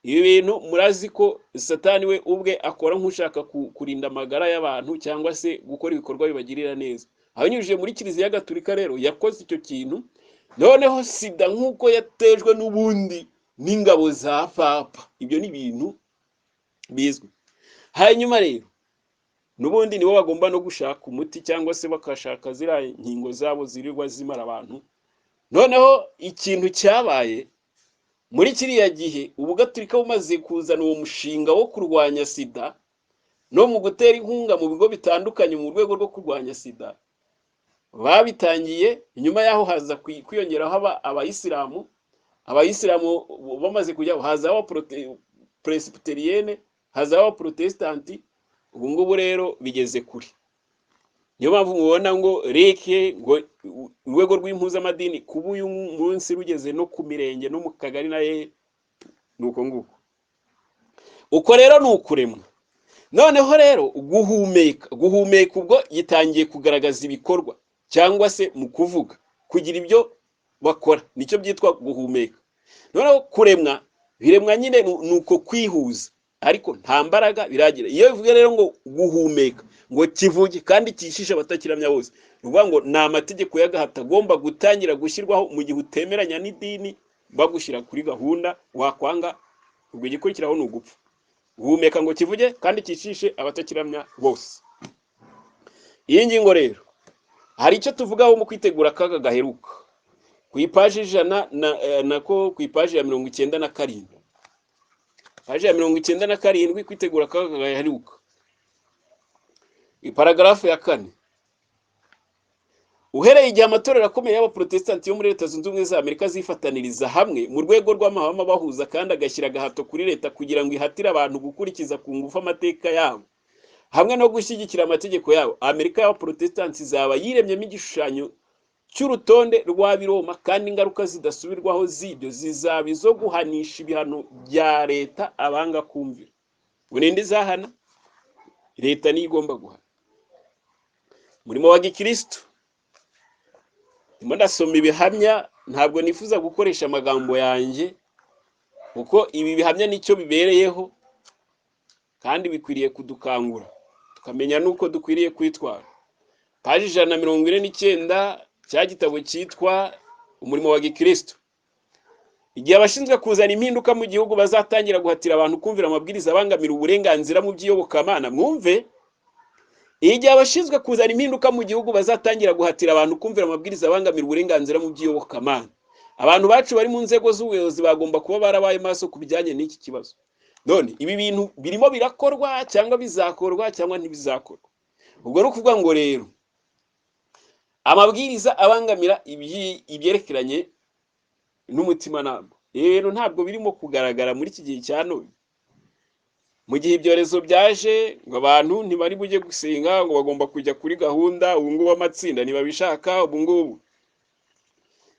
ibi bintu murazi ko Satani we ubwe akora nk'ushaka kurinda amagara y'abantu cyangwa se gukora ibikorwa bibagirira neza abinyujije muri Kiliziya Gatulika. Rero yakoze icyo kintu, noneho SIDA nk'uko yatejwe n'ubundi n'ingabo za Papa, ibyo ni ibintu bizwi. Hanyuma rero n'ubundi nibo bagomba no gushaka umuti cyangwa se bakashaka ziriya nkingo zabo zirirwa zimara abantu. Noneho ikintu cyabaye Muri kiriya gihe Ubugaturika bumaze kuzana uwo mushinga wo kurwanya sida no mu gutera inkunga mu bigo bitandukanye mu rwego rwo kurwanya sida, babitangiye. Nyuma yaho haza kwiyongeraho abayisilamu. Abayisilamu bamaze kujyaho hazaho Presbyterienne, hazaho Abaprotesitanti. Ubu ngubu rero bigeze kure. Niyo mpamvu mubona ngo reke ngo urwego rw'impuzamadini kuba uyu munsi rugeze no ku mirenge no mu kagari na ye, ni uko nguko. Uko rero ni ukuremwa. Noneho rero guhumeka, guhumeka ubwo gitangiye kugaragaza ibikorwa cyangwa se mu kuvuga, kugira ibyo bakora, nicyo byitwa guhumeka. Noneho kuremwa, biremwa nyine ni uko kwihuza, ariko nta mbaraga biragira. Iyo bivuga rero ngo guhumeka ngo kivuge kandi kishishe abatakiramya bose, ni ukuvuga ngo ni amategeko y'agahato agomba gutangira gushyirwaho mu gihe utemeranya n'idini, bagushyira kuri gahunda, wakwanga ubwo igikurikiraho ni ugupfa. Guhumeka ngo kivuge kandi kicishe abatakiramya bose. Iyi ngingo rero hari icyo tuvugaho mu kwitegura akaga gaheruka, ku ipaji 100 na nako ku ipaji ya 97, paji ya 97, kwitegura akaga gaheruka, iparagarafu ya 4. Uhereye igihe amatorero akomeye y'Abaprotesitanti yo muri Leta Zunze Ubumwe za Amerika azifataniriza hamwe mu rwego rw'amahame abahuza kandi agashyira agahato kuri leta kugira ngo ihatire abantu gukurikiza ku ngufu amateka yabo hamwe no gushyigikira amategeko yabo, Amerika y'Abaprotesitanti izaba yiremyemo igishushanyo cy'urutonde rw'Abiroma, kandi ingaruka zidasubirwaho z'ibyo zizaba izo guhanisha ibihano bya leta abanga kumvira. Ngo ninde izahana? Leta niyo igomba guhana. Umurimo wa gikristo, ndimo ndasoma ibihamya, ntabwo nifuza gukoresha amagambo yanjye kuko ibi bihamya nicyo bibereyeho, kandi bikwiriye kudukangura tukamenya n'uko dukwiriye kwitwara. Paji 149, cya gitabo cyitwa Umurimo wa Gikristo. Igihe abashinzwe kuzana impinduka mu gihugu bazatangira guhatira abantu kumvira amabwiriza abangamira uburenganzira mu by'iyobokamana, mwumve, igihe abashinzwe kuzana impinduka mu gihugu bazatangira guhatira abantu kumvira amabwiriza abangamira uburenganzira mu by'iyobokamana, abantu bacu bari mu nzego z'ubuyobozi bagomba kuba barabaye maso ku bijyanye n'iki kibazo. None ibi bintu birimo birakorwa cyangwa bizakorwa cyangwa ntibizakorwa? Ubwo ni ukuvuga ngo rero amabwiriza abangamira ibyerekeranye n'umutimanama rero ntabwo birimo kugaragara muri iki gihe cya none. Mu gihe ibyorezo byaje ngo abantu ntibari bujye gusenga, ngo bagomba kujya kuri gahunda, ubu ngubu amatsinda ntibabishaka. Ubu ngubu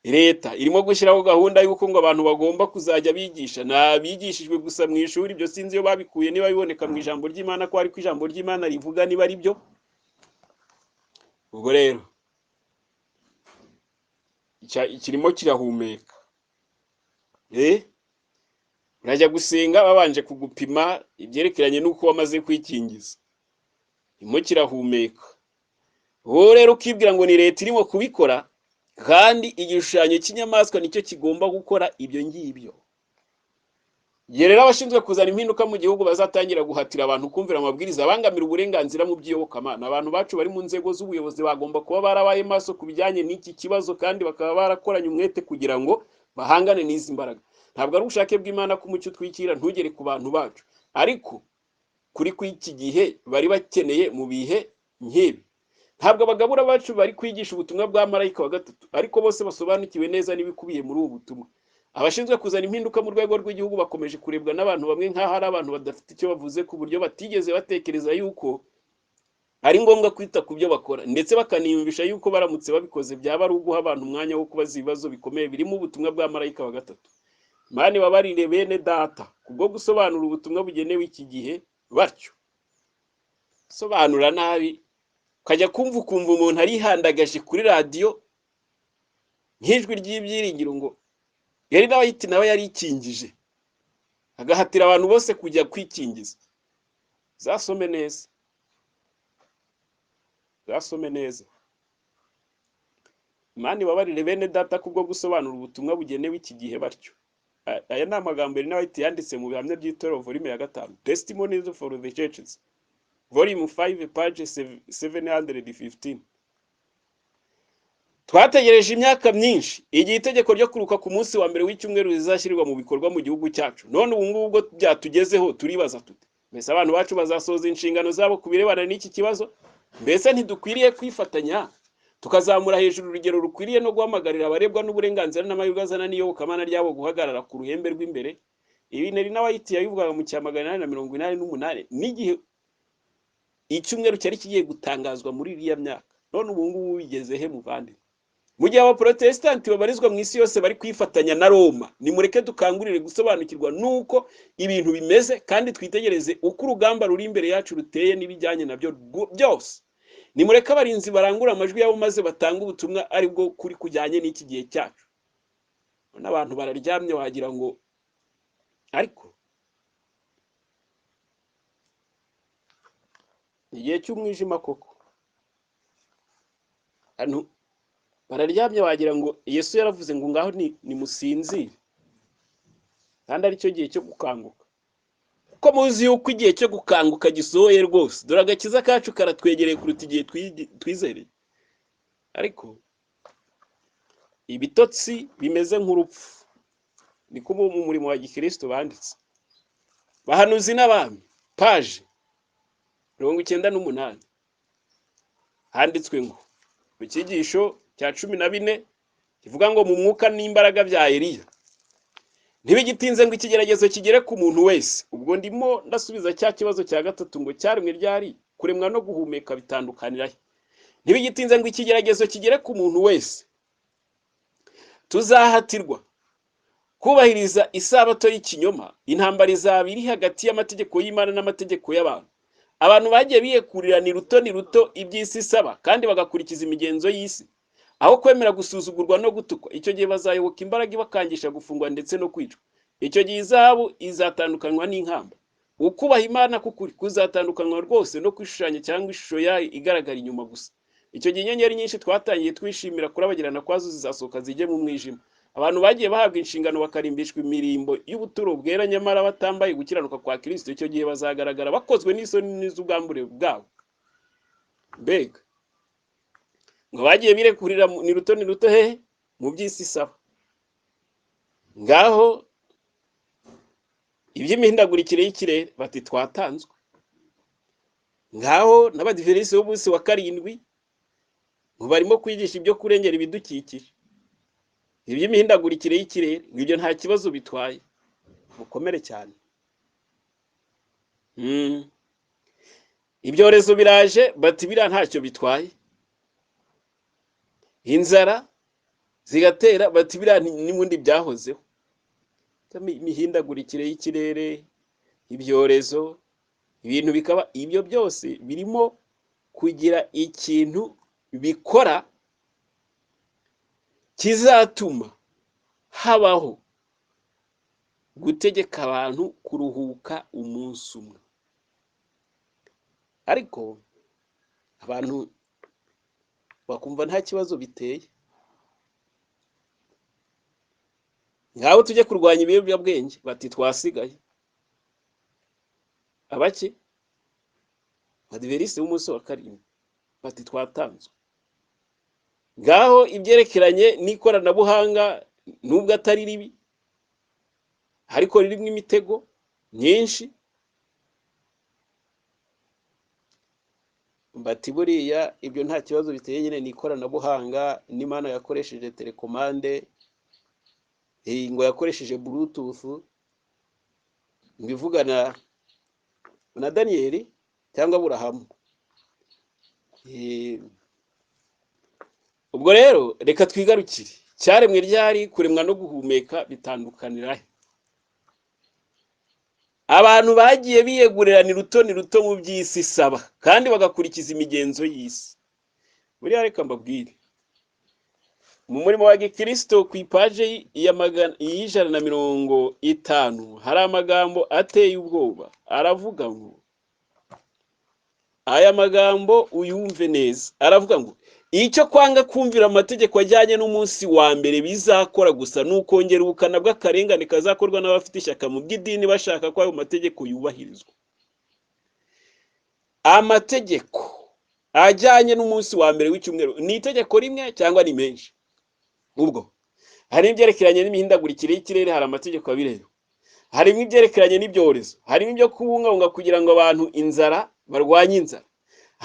leta irimo gushyiraho gahunda y'uko ngo abantu bagomba kuzajya bigisha, ntabigishijwe gusa mu ishuri. Ibyo sinzi iyo babikuye, niba biboneka mu ijambo ry'Imana, ko ariko ijambo ry'Imana rivuga niba ari byo. Ubwo rero kirimo kirahumeka. Urajya gusenga babanje kugupima ibyerekeranye n'uko wamaze kwikingiza, kirimo kirahumeka. Wowe rero ukibwira ngo ni leta irimo kubikora, kandi igishushanyo cy'inyamaswa nicyo kigomba gukora ibyo ngibyo. Igihe rero abashinzwe kuzana impinduka mu gihugu bazatangira guhatira abantu kumvira amabwiriza abangamira uburenganzira mu by'iyobokamana, abantu bacu bari mu nzego z'ubuyobozi bagomba kuba barabaye maso ku bijyanye n'iki kibazo, kandi bakaba barakoranye umwete kugira ngo bahangane n'izi mbaraga. Ntabwo ari ubushake bw'Imana ko umucyo utwikira ntugere ku bantu bacu, ariko kuri kw'iki gihe bari bakeneye mu bihe nk'ibi. Ntabwo abagabura bacu bari kwigisha ubutumwa bwa marayika wa gatatu, ariko bose basobanukiwe neza n'ibikubiye muri ubu butumwa. Abashinzwe kuzana impinduka mu rwego rw'igihugu bakomeje kurebwa n'abantu bamwe nk'aho ari abantu badafite icyo bavuze, ku buryo batigeze batekereza yuko ari ngombwa kwita ku byo bakora, ndetse bakaniyumvisha yuko baramutse babikoze byaba ari uguha abantu umwanya wo kubaza ibibazo bikomeye birimo ubutumwa bwa marayika wa gatatu. Imana ibabarire bene data kubwo gusobanura ubutumwa bugenewe iki gihe batyo. Sobanura nabi, ukajya kumva ukumva umuntu arihandagaje kuri radiyo nk'ijwi ry'ibyiringiro ngo yari nawe nawe yarikingije, agahatira abantu bose kujya kwikingiza. Zasome neza, zasome neza. Imana ibabarire bene data kubwo gusobanura ubutumwa bugenewe iki gihe batyo. Aya ni amagambo yari nawe yanditse mu bihamya by'itorero, volume ya 5, Testimonies for the Churches, volume 5, page 715. Twategereje imyaka myinshi igihe itegeko ryo kuruka ku munsi wa mbere w'icyumweru rizashyirwa mu bikorwa mu gihugu cyacu. None ubu ngubu ubwo byatugezeho turibaza tuti: mbese abantu bacu bazasohoza inshingano zabo ku birebana n'iki kibazo? Mbese ntidukwiriye kwifatanya tukazamura hejuru urugero rukwiriye no guhamagarira abarebwa n'uburenganzira n'amahirwe azana n'iyobokamana ryabo guhagarara ku ruhembe rw'imbere? Ibi nari n'abayiti yabivugaga mu cya 888, n'igihe icyumweru cyari kigiye gutangazwa muri iriya myaka. None ubu ngubu bigeze he, muvandimwe? Mu gihe abaporotesitanti babarizwa mu isi yose bari kwifatanya na Roma, nimureke dukangurire gusobanukirwa n'uko ibintu bimeze, kandi twitegereze uko urugamba ruri imbere yacu ruteye n'ibijyanye nabyo byose. Nimureke abarinzi barangura amajwi yabo maze batange ubutumwa ari bwo kuri kujyanye n'iki gihe cyacu. N'abantu bararyamye wagira ngo, ariko igihe cy'umwijima koko. Hano bararyamye wagira ngo Yesu yaravuze ngo ngaho ni musinzire, kandi aricyo gihe cyo gukanguka. Kuko muzi yuko igihe cyo gukanguka gisohoye rwose. Dore agakiza kacu karatwegereye kuruta igihe twizereye. Ariko ibitotsi bimeze nk'urupfu, niko mu murimo wa gikristo banditse. Bahanuzi n'abami, paje 98, handitswe ngo mu cyigisho cya 14 kivuga ngo mu mwuka n'imbaraga bya Eliya, ntibigitinze ngo ikigeragezo kigere ku muntu wese. Ubwo ndimo ndasubiza cya kibazo cya gatatu ngo cyaremwe ryari, kuremwa no guhumeka bitandukanira he? Ntibigitinze ngo ikigeragezo kigere ku muntu wese. Tuzahatirwa kubahiriza isabato y'ikinyoma. Intambara izaba iri hagati y'amategeko y'Imana n'amategeko y'abantu. Abantu bagiye biyekurira ni ruto ni ruto iby'isi isaba, kandi bagakurikiza imigenzo y'isi, aho kwemera gusuzugurwa no gutukwa. Icyo gihe bazayoboka imbaraga ibakangisha gufungwa ndetse no kwicwa. Icyo gihe izahabu izatandukanywa n'inkamba. Ukubaha Imana k'ukuri kuzatandukanywa rwose no kwishushanya cyangwa ishusho yayo igaragara inyuma gusa. Icyo gihe inyenyeri nyinshi twatangiye twishimira kurabagirana kwazo zizasohoka zijye mu mwijima. Abantu bagiye bahabwa inshingano bakarimbishwa imirimbo y'ubuturo bwera, nyamara batambaye gukiranuka kwa Kristo. Icyo gihe bazagaragara bakozwe n'isoni n'iz'ubwambure bwabo. Mbega ngo bagiye birekurira ni ruto ni ruto hehe mu by'isi isaba. Ngaho iby'imihindagurikire y'ikirere bati twatanzwe. Ngaho n'abadiventisiti b'umunsi wa karindwi ngo barimo kwigisha ibyo kurengera ibidukikije, iby'imihindagurikire y'ikirere, ngo ibyo nta kibazo bitwaye. Mukomere cyane. Ibyorezo biraje bati biriya ntacyo bitwaye. Inzara zigatera bati biriya n'ubundi byahozeho. Imihindagurikire y'ikirere, ibyorezo, ibintu bikaba, ibyo byose birimo kugira ikintu bikora kizatuma habaho gutegeka abantu kuruhuka umunsi umwe. Ariko abantu bakumva nta kibazo biteye. Ngaho tujye kurwanya ibiyobyabwenge bati twasigaye. Abaki Adiventiste b'umunsi wa karindwi bati twatanzwe. Ngaho ibyerekeranye n'ikoranabuhanga, nubwo atari ribi ariko ririmo imitego myinshi, bati buriya ibyo nta kibazo biteye, nyine ni ikoranabuhanga, n'Imana yakoresheje telekomande, ngo yakoresheje bluetooth, ngo ivugana na Daniyeli cyangwa Aburahamu. Ubwo rero reka twigarukire cyaremwe ryari, kuremwa no guhumeka bitandukanira he? Abantu bagiye biyegurira ni ruto ni ruto mu by'isi isaba, kandi bagakurikiza imigenzo y'isi. Buriya reka mbabwire, mu murimo wa gikristo ku ipaje ya 150 hari amagambo ateye ubwoba. Aravuga ngo, aya magambo uyumve neza, aravuga ngo icyo kwanga kumvira amategeko ajyanye n'umunsi wa mbere bizakora gusa ni ukongera ubukana bw'akarengane kazakorwa n'abafite ishyaka mu by'idini bashaka ko ayo mategeko yubahirizwa. Amategeko Ajyanye n'umunsi wa mbere w'icyumweru, ni itegeko rimwe cyangwa ni menshi? Ubwo hari ibyerekeranye n'imihindagurikire y'ikirere, hari amategeko abireba. Harimo ibyerekeranye n'ibyorezo, harimo ibyo kubungabunga kugira ngo abantu inzara barwanye inzara,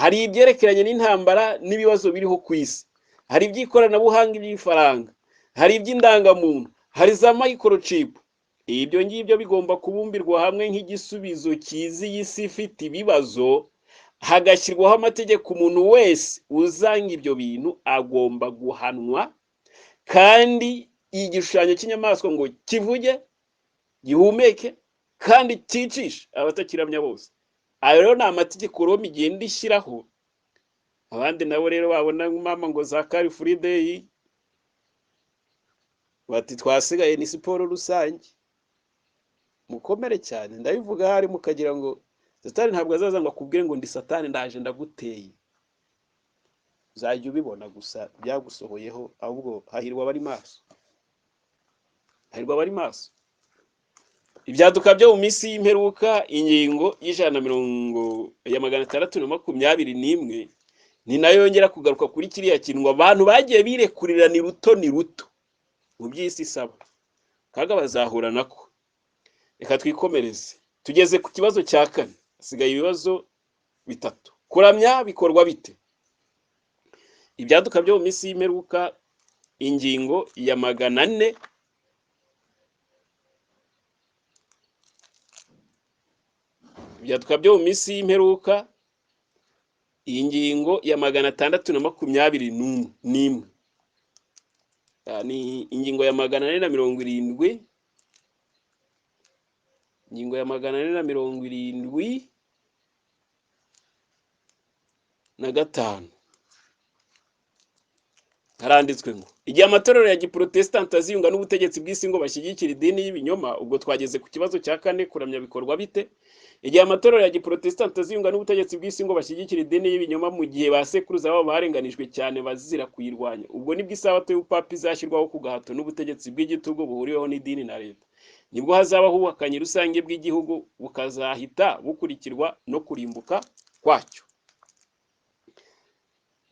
hari ibyerekeranye n'intambara n'ibibazo biriho ku isi, hari iby'ikoranabuhanga, iby'ifaranga, hari iby'indangamuntu, hari za microchip. Ibyo ngibyo bigomba kubumbirwa hamwe nk'igisubizo cyizi y'isi ifite ibibazo, hagashyirwaho amategeko. Umuntu wese uzanga ibyo bintu agomba guhanwa, kandi igishushanyo cy'inyamaswa ngo kivuge, gihumeke, kandi cyicishe abatakiramya bose. Ayo rero ni amategeko Roma igenda ishyiraho. Abandi nabo rero babona mama ngo za car free day, bati twasigaye ni siporo rusange. Mukomere cyane, ndabivuga hari mukagira ngo Satani ntabwo azaza ngo akubwire ngo ndi Satani ndaje ndaguteye. Uzajya ubibona gusa byagusohoyeho. Ahubwo hahirwa abari maso, hahirwa abari maso. Ibyaduka byo mu minsi y'imperuka, ingingo y'100 na mirongo ya 621, ni nayo yongera kugaruka kuri kiriya kintu ngo abantu bagiye birekurira ni ruto ni ruto mu by'isi isaba, kaga bazahura nako. Reka twikomereze, tugeze ku kibazo cya kane, hasigaye ibibazo bitatu. Kuramya bikorwa bite? Ibyaduka byo mu minsi y'imperuka, ingingo ya 400, ibyaduka byo mu minsi y'imperuka, ingingo ya 621, ni ingingo ya 470, ingingo ya 475. Haranditswe ngo igihe amatorero ya giprotesitanti aziyunga n'ubutegetsi bw'isi ngo bashyigikire idini y'ibinyoma. Ubwo twageze ku kibazo cya kane, kuramya bikorwa bite? Igihe amatorero ya giprotesitanti aziyunga n'ubutegetsi bw'isi ngo bashyigikire idini y'ibinyoma, mu gihe ba sekuruza babo barenganijwe cyane bazira kuyirwanya, ubwo nibwo isabato y'ubupapa izashyirwaho ku gahato n'ubutegetsi bw'igitugu buhuriweho n'idini na leta. Nibwo hazabaho ubuhakanyi rusange bw'igihugu, bukazahita bukurikirwa no kurimbuka kwacyo.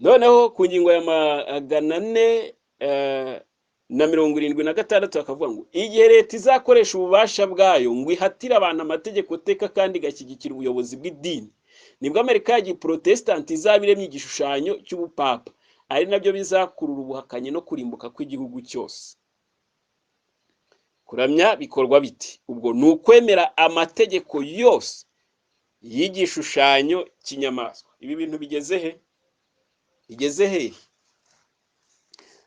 Noneho ku ngingo ya 476 bakavuga ngo igihe leta izakoresha ububasha bwayo ngo ihatire abantu amategeko teka kandi igashyigikira ubuyobozi bw'idini, nibwo Amerika ya giprotesitanti izaba iremye igishushanyo cy'ubupapa, ari nabyo bizakurura ubuhakanyi no kurimbuka kw'igihugu cyose. Kuramya bikorwa biti? Ubwo ni ukwemera amategeko yose y'igishushanyo cy'inyamaswa. Ibi bintu bigeze he? Bigeze hehe?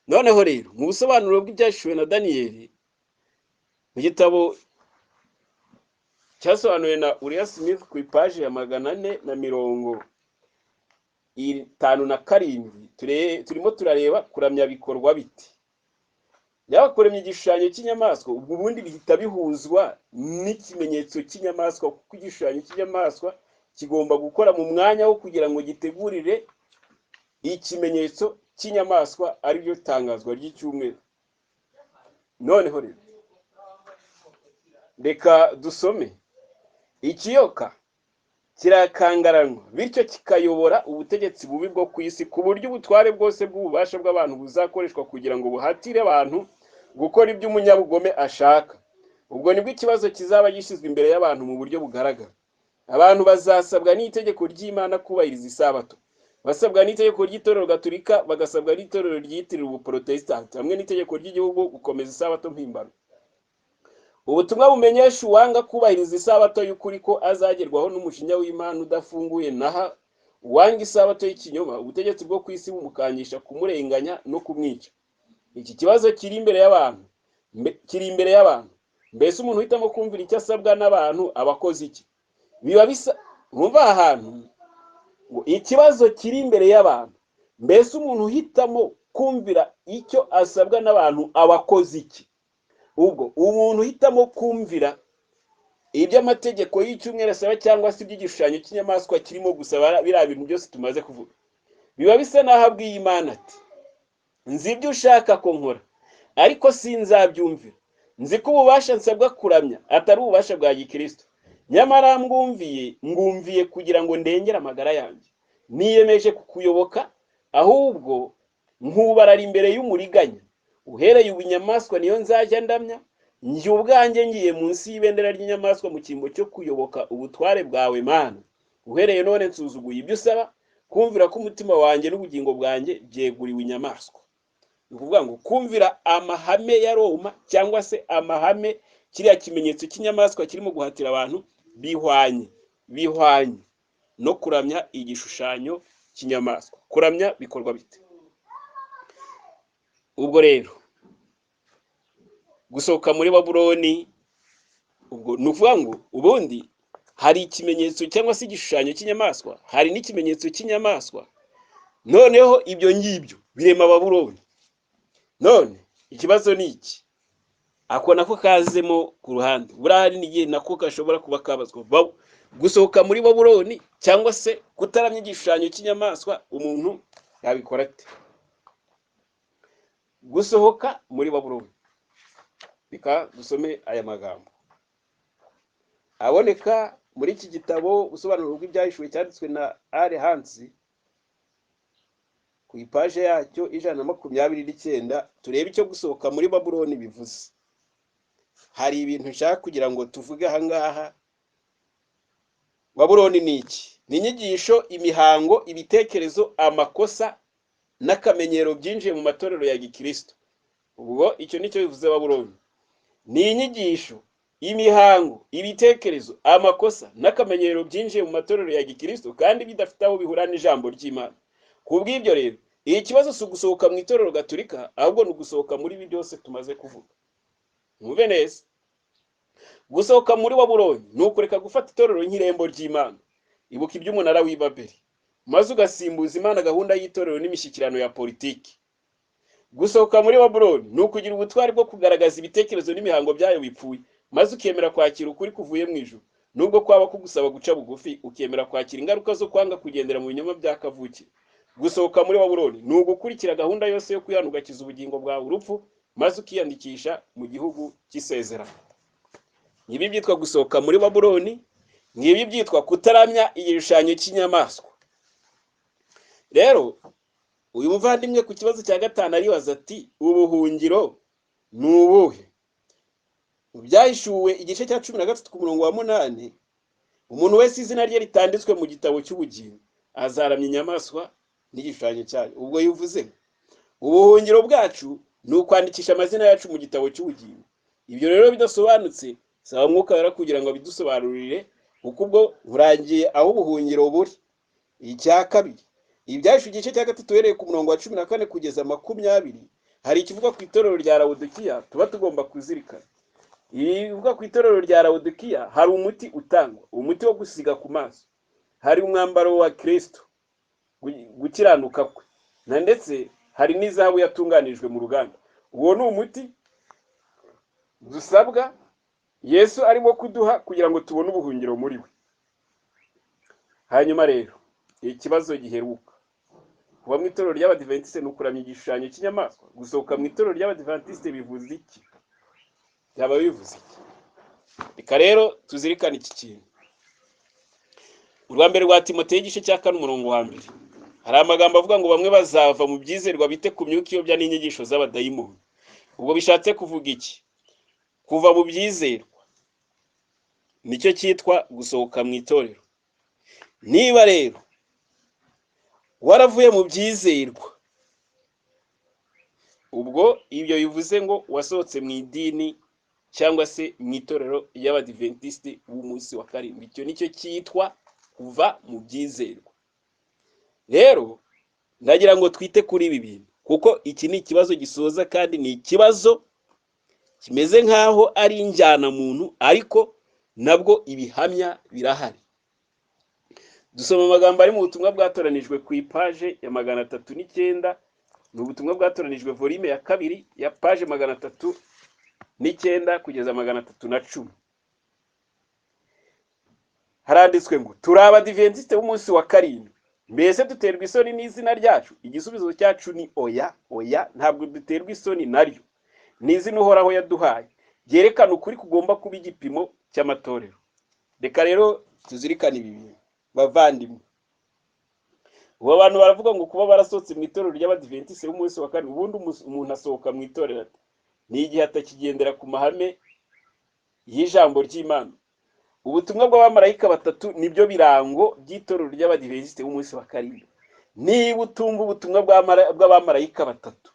Noneho rero mu busobanuro bw'ibyahishuwe na Daniyeli, mu gitabo cyasobanuwe na Uriah Smith ku ipaji ya 457, turimo turareba kuramya bikorwa biti. Yaba kuremya igishushanyo cy'inyamaswa, ubwo ubundi bihita bihuzwa n'ikimenyetso cy'inyamaswa, kuko igishushanyo cy'inyamaswa kigomba gukora mu mwanya wo kugira ngo gitegurire ikimenyetso cy'inyamaswa, ariryo tangazwa ry'icyumweru. Noneho rero reka dusome. Ikiyoka kirakangaranwa, bityo kikayobora ubutegetsi bubi bwo ku isi, ku buryo ubutware bwose bw'ububasha bw'abantu buzakoreshwa kugira ngo buhatire abantu gukora ibyo umunyabugome ashaka. Ubwo nibwo ikibazo kizaba gishyizwe imbere y'abantu mu buryo bugaragara. Abantu bazasabwa n'itegeko ry'Imana kubahiriza isabato, basabwa n'itegeko ry'itorero gatolika, bagasabwa n'itorero ryiyitirira ubuprotesitanti, hamwe n'itegeko ry'igihugu gukomeza isabato mpimbano. Ubutumwa bumenyesha uwanga kubahiriza isabato y'ukuri ko azagerwaho n'umujinya w'Imana udafunguye, naha uwanga isabato y'ikinyoma ubutegetsi bwo ku isi bumukangisha kumurenganya no kumwica. Iki kibazo kiri imbere y'abantu, kiri imbere y'abantu. Mbese umuntu uhitamo kumvira icyo asabwa n'abantu aba akoze iki? Biba bisa mwumva aha hantu ngo ikibazo kiri imbere y'abantu, mbese umuntu uhitamo kumvira icyo asabwa n'abantu aba akoze iki? Ubwo umuntu uhitamo kumvira ibyo amategeko y'icyumweru asaba cyangwa se iby'igishushanyo cy'inyamaswa kirimo gusaba, biriya bintu byose tumaze kuvuga, biba bisa n'aho abwiye Imana ati nzi ibyo ushaka ko nkora, ariko sinzabyumvira. Nzi ko ububasha nsabwa kuramya atari ububasha bwa gikristo, nyamara ngumviye kugira ngo ndengere amagara yanjye. Niyemeje kukuyoboka, ahubwo nkubarara imbere y'umuriganya. Uhereye ubu inyamaswa niyo nzajya ndamya. Njye ubwanjye ngiye munsi y'ibendera ry'inyamaswa mu cyimbo cyo kuyoboka ubutware bwawe Mana. Uhereye none nsuzuguye ibyo usaba, kumvira ko umutima wanjye n'ubugingo bwanjye byeguriwe inyamaswa. Ni ukuvuga ngo kumvira amahame ya Roma cyangwa se amahame, kiriya kimenyetso cy'inyamaswa kirimo guhatira abantu, bihwanye no kuramya igishushanyo cy'inyamaswa. Kuramya bikorwa bite? Ubwo rero gusohoka muri Babuloni, ubwo ni ukuvuga ngo ubundi hari ikimenyetso cyangwa se igishushanyo cy'inyamaswa, hari n'ikimenyetso cy'inyamaswa. Noneho ibyo ngibyo birema Babuloni. None ikibazo ni iki, ako nako kazemo ku ruhande, buriya hari n'igihe nako gashobora kuba kabazwa. Gusohoka muri Babuloni cyangwa se kutaramya igishushanyo cy'inyamaswa, umuntu yabikora ate? Gusohoka muri Babuloni, reka dusome aya magambo aboneka muri iki gitabo ubusobanuro bw'ibyahishuwe cyanditswe na Are Hansi ku ipaje yacyo 129, turebe icyo gusohoka muri Babuloni bivuze. Hari ibintu nshaka kugira ngo tuvuge aha ngaha. Babuloni ni iki? Ni inyigisho, imihango, ibitekerezo, amakosa n'akamenyero byinjiye mu matorero ya gikristo. Ubwo icyo nicyo bivuze Babuloni. Ni inyigisho, imihango, ibitekerezo, amakosa n'akamenyero byinjiye mu matorero ya gikristo kandi bidafite aho bihura n'ijambo ry'Imana. Ku bw'ibyo rero, iki kibazo si ugusohoka mu itorero gatolika, ahubwo ni ugusohoka muri ibi byose tumaze kuvuga. Mwumve neza, gusohoka muri Babuloni ni ukureka gufata itorero nk'irembo ry'Imana. Ibuka iby'umunara w'i Babeli, maze ugasimbuza Imana gahunda y'itorero n'imishyikirano ya politiki. Gusohoka muri Babuloni ni ukugira ubutwari bwo kugaragaza ibitekerezo n'imihango byayo bipfuye, maze ukemera kwakira ukuri kuvuye mu ijuru, nubwo kwaba kugusaba guca bugufi, ukemera kwakira ingaruka zo kwanga kugendera mu binyoma bya kavukire. Gusohoka muri Babuloni ni ugukurikira gahunda yose yo kwihana ugakiza ubugingo bwawe urupfu, maze ukiyandikisha mu gihugu cy'isezerano. Ngibi byitwa gusohoka muri Babuloni, ngibi byitwa kutaramya igishushanyo cy'inyamaswa. Rero uyu muvandimwe ku kibazo cya gatanu aribaza ati ubuhungiro ni ubuhe? Mu byahishuwe igice cya 13 ku murongo wa 8, umuntu wese izina rye ritanditswe mu gitabo cy'ubugingo azaramya inyamaswa n'igishushanyo cyayo. Ubwo yivuze ubuhungiro bwacu ni ukwandikisha amazina yacu mu gitabo cy'ubugingo. Ibyo rero bidasobanutse, saba Mwuka Wera kugira ngo abidusobanurire, kuko ubwo burangiye aho ubuhungiro buri. Icya kabiri, ibyahishuwe igice cya 3 uhereye ku murongo wa 14 kugeza 20, hari ikivugwa ku itorero rya Lawodikiya tuba tugomba kuzirikana. Ibivugwa ku itorero rya Lawodikiya, hari umuti utangwa, umuti wo gusiga ku maso, hari umwambaro wa Kristo, gukiranuka kwe, na ndetse hari n'izahabu yatunganijwe mu ruganda. Uwo ni umuti dusabwa Yesu arimo kuduha kugira ngo tubone ubuhungiro muri we. Hanyuma rero ikibazo giheruka, kuba mu itorero ry'Abadiventisite ni ukuramya igishushanyo cy'inyamaswa. Gusohoka mu itorero ry'Abadiventisite bivuze iki? Byaba bivuze iki? Reka rero tuzirikane iki kintu. Urwa mbere rwa Timoteyo igice cya 4 umurongo wa 1, hari amagambo avuga ngo bamwe bazava mu byizerwa bite ku myuka iyobya n'inyigisho z'abadayimoni. Ubwo bishatse kuvuga iki? Kuva mu byizerwa nicyo cyitwa gusohoka mu itorero. Niba rero waravuye mu byizerwa, ubwo ibyo bivuze ngo wasohotse mu idini cyangwa se mu itorero ry'Abadiventisiti b'umunsi wa 7. Icyo nicyo cyitwa kuva mu byizerwa. Rero ndagira ngo twite kuri ibi bintu, kuko iki ni ikibazo gisoza kandi ni ikibazo kimeze nk'aho ari injyana muntu, ariko nabwo ibihamya birahari. Dusoma amagambo ari mu butumwa bwatoranijwe ku ipaje ya 309, ni ubutumwa bwatoranijwe volume ya 2 ya paje 309 kugeza 310. Haranditswe ngo turi Abadiventisite b'umunsi wa 7, mbese duterwa isoni n'izina ryacu? Igisubizo cyacu ni oya, oya, ntabwo duterwa isoni naryo. Ni izina Uhoraho yaduhaye ryerekana ukuri kugomba kuba igipimo cy'amatorero. Reka rero tuzirikane ibi bintu bavandimwe. Ubu abantu baravuga ngo kuba barasohotse mu itorero ry'Abadiventisite b'umunsi wa karindwi, ubundi umuntu asohoka mu itorero ate? Ni igihe atakigendera ku mahame y'ijambo ry'Imana. Ubutumwa bw'abamarayika batatu nibyo birango by'itorero ry'Abadiventisite b'umunsi wa karindwi. Niba utumva ubutumwa bw'abamarayika batatu,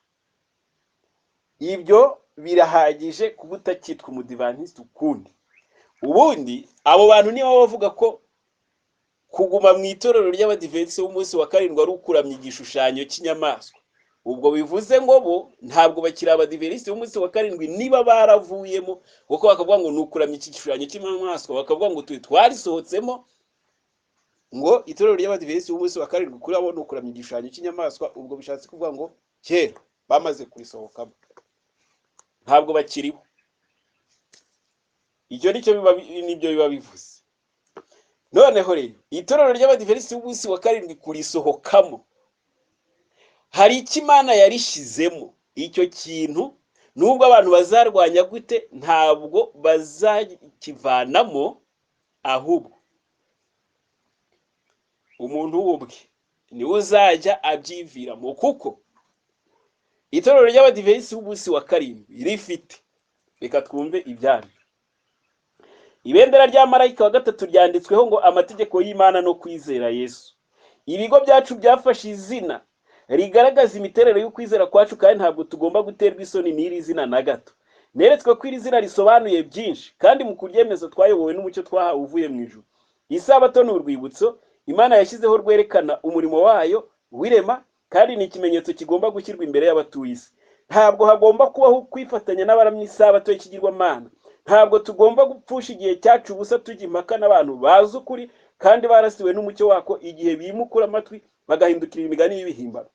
ibyo birahagije kuba utakitwa umudivantisite ukundi. Ubundi abo bantu niba bavuga ko kuguma mu itorero ry'Abadiventisite b'umunsi wa karindwi ari ukuramya igishushanyo cy'inyamaswa, ubwo bivuze ngo bo ntabwo bakiri Abadiventisite b'umunsi wa karindwi niba baravuyemo, kuko bakavuga ngo ni ukuramya iki gishushanyo cy'inyamaswa, bakavuga ngo twe twarisohotsemo, ngo itorero ry'Abadiventisite b'umunsi wa karindwi kuri abo ni ukuramya igishushanyo cy'inyamaswa. Ubwo bishatse kuvuga ngo kera bamaze kurisohokamo, ntabwo bakiriho. Icyo nicyo biba, nibyo biba bivuze. Noneho rero itorero ry'Abadiventisite b'umunsi wa karindwi kurisohokamo, hari icyo Imana yarishyizemo. Icyo kintu nubwo abantu bazarwanya gute, ntabwo bazakivanamo, ahubwo umuntu w'ubwe niwe uzajya abyiviramo. Kuko itorero ry'Abadiventisite b'umunsi wa karindwi rifite, reka twumve ibyaryo. Ibendera rya marayika wa gatatu ryanditsweho ngo amategeko y'Imana no kwizera Yesu. Ibigo byacu byafashe izina rigaragaza imiterere y'ukwizera kwacu, kandi ntabwo tugomba guterwa isoni n'iri zina na gato. Neretswe ko iri zina risobanuye byinshi, kandi mu kuryemeza twayobowe n'umucyo twahawe uvuye mu ijuru. Isabato ni urwibutso Imana yashyizeho rwerekana umurimo wayo w'irema, kandi ni ikimenyetso kigomba gushyirwa imbere y'abatuye isi. Ntabwo hagomba kubaho kwifatanya n'abaramya isabato y'ikigirwamana. Ntabwo tugomba gupfusha igihe cyacu ubusa tujya impaka n'abantu bazi ukuri kandi barasiwe n'umucyo wako, igihe bimukura amatwi bagahindukira imigani y'ibihimbano.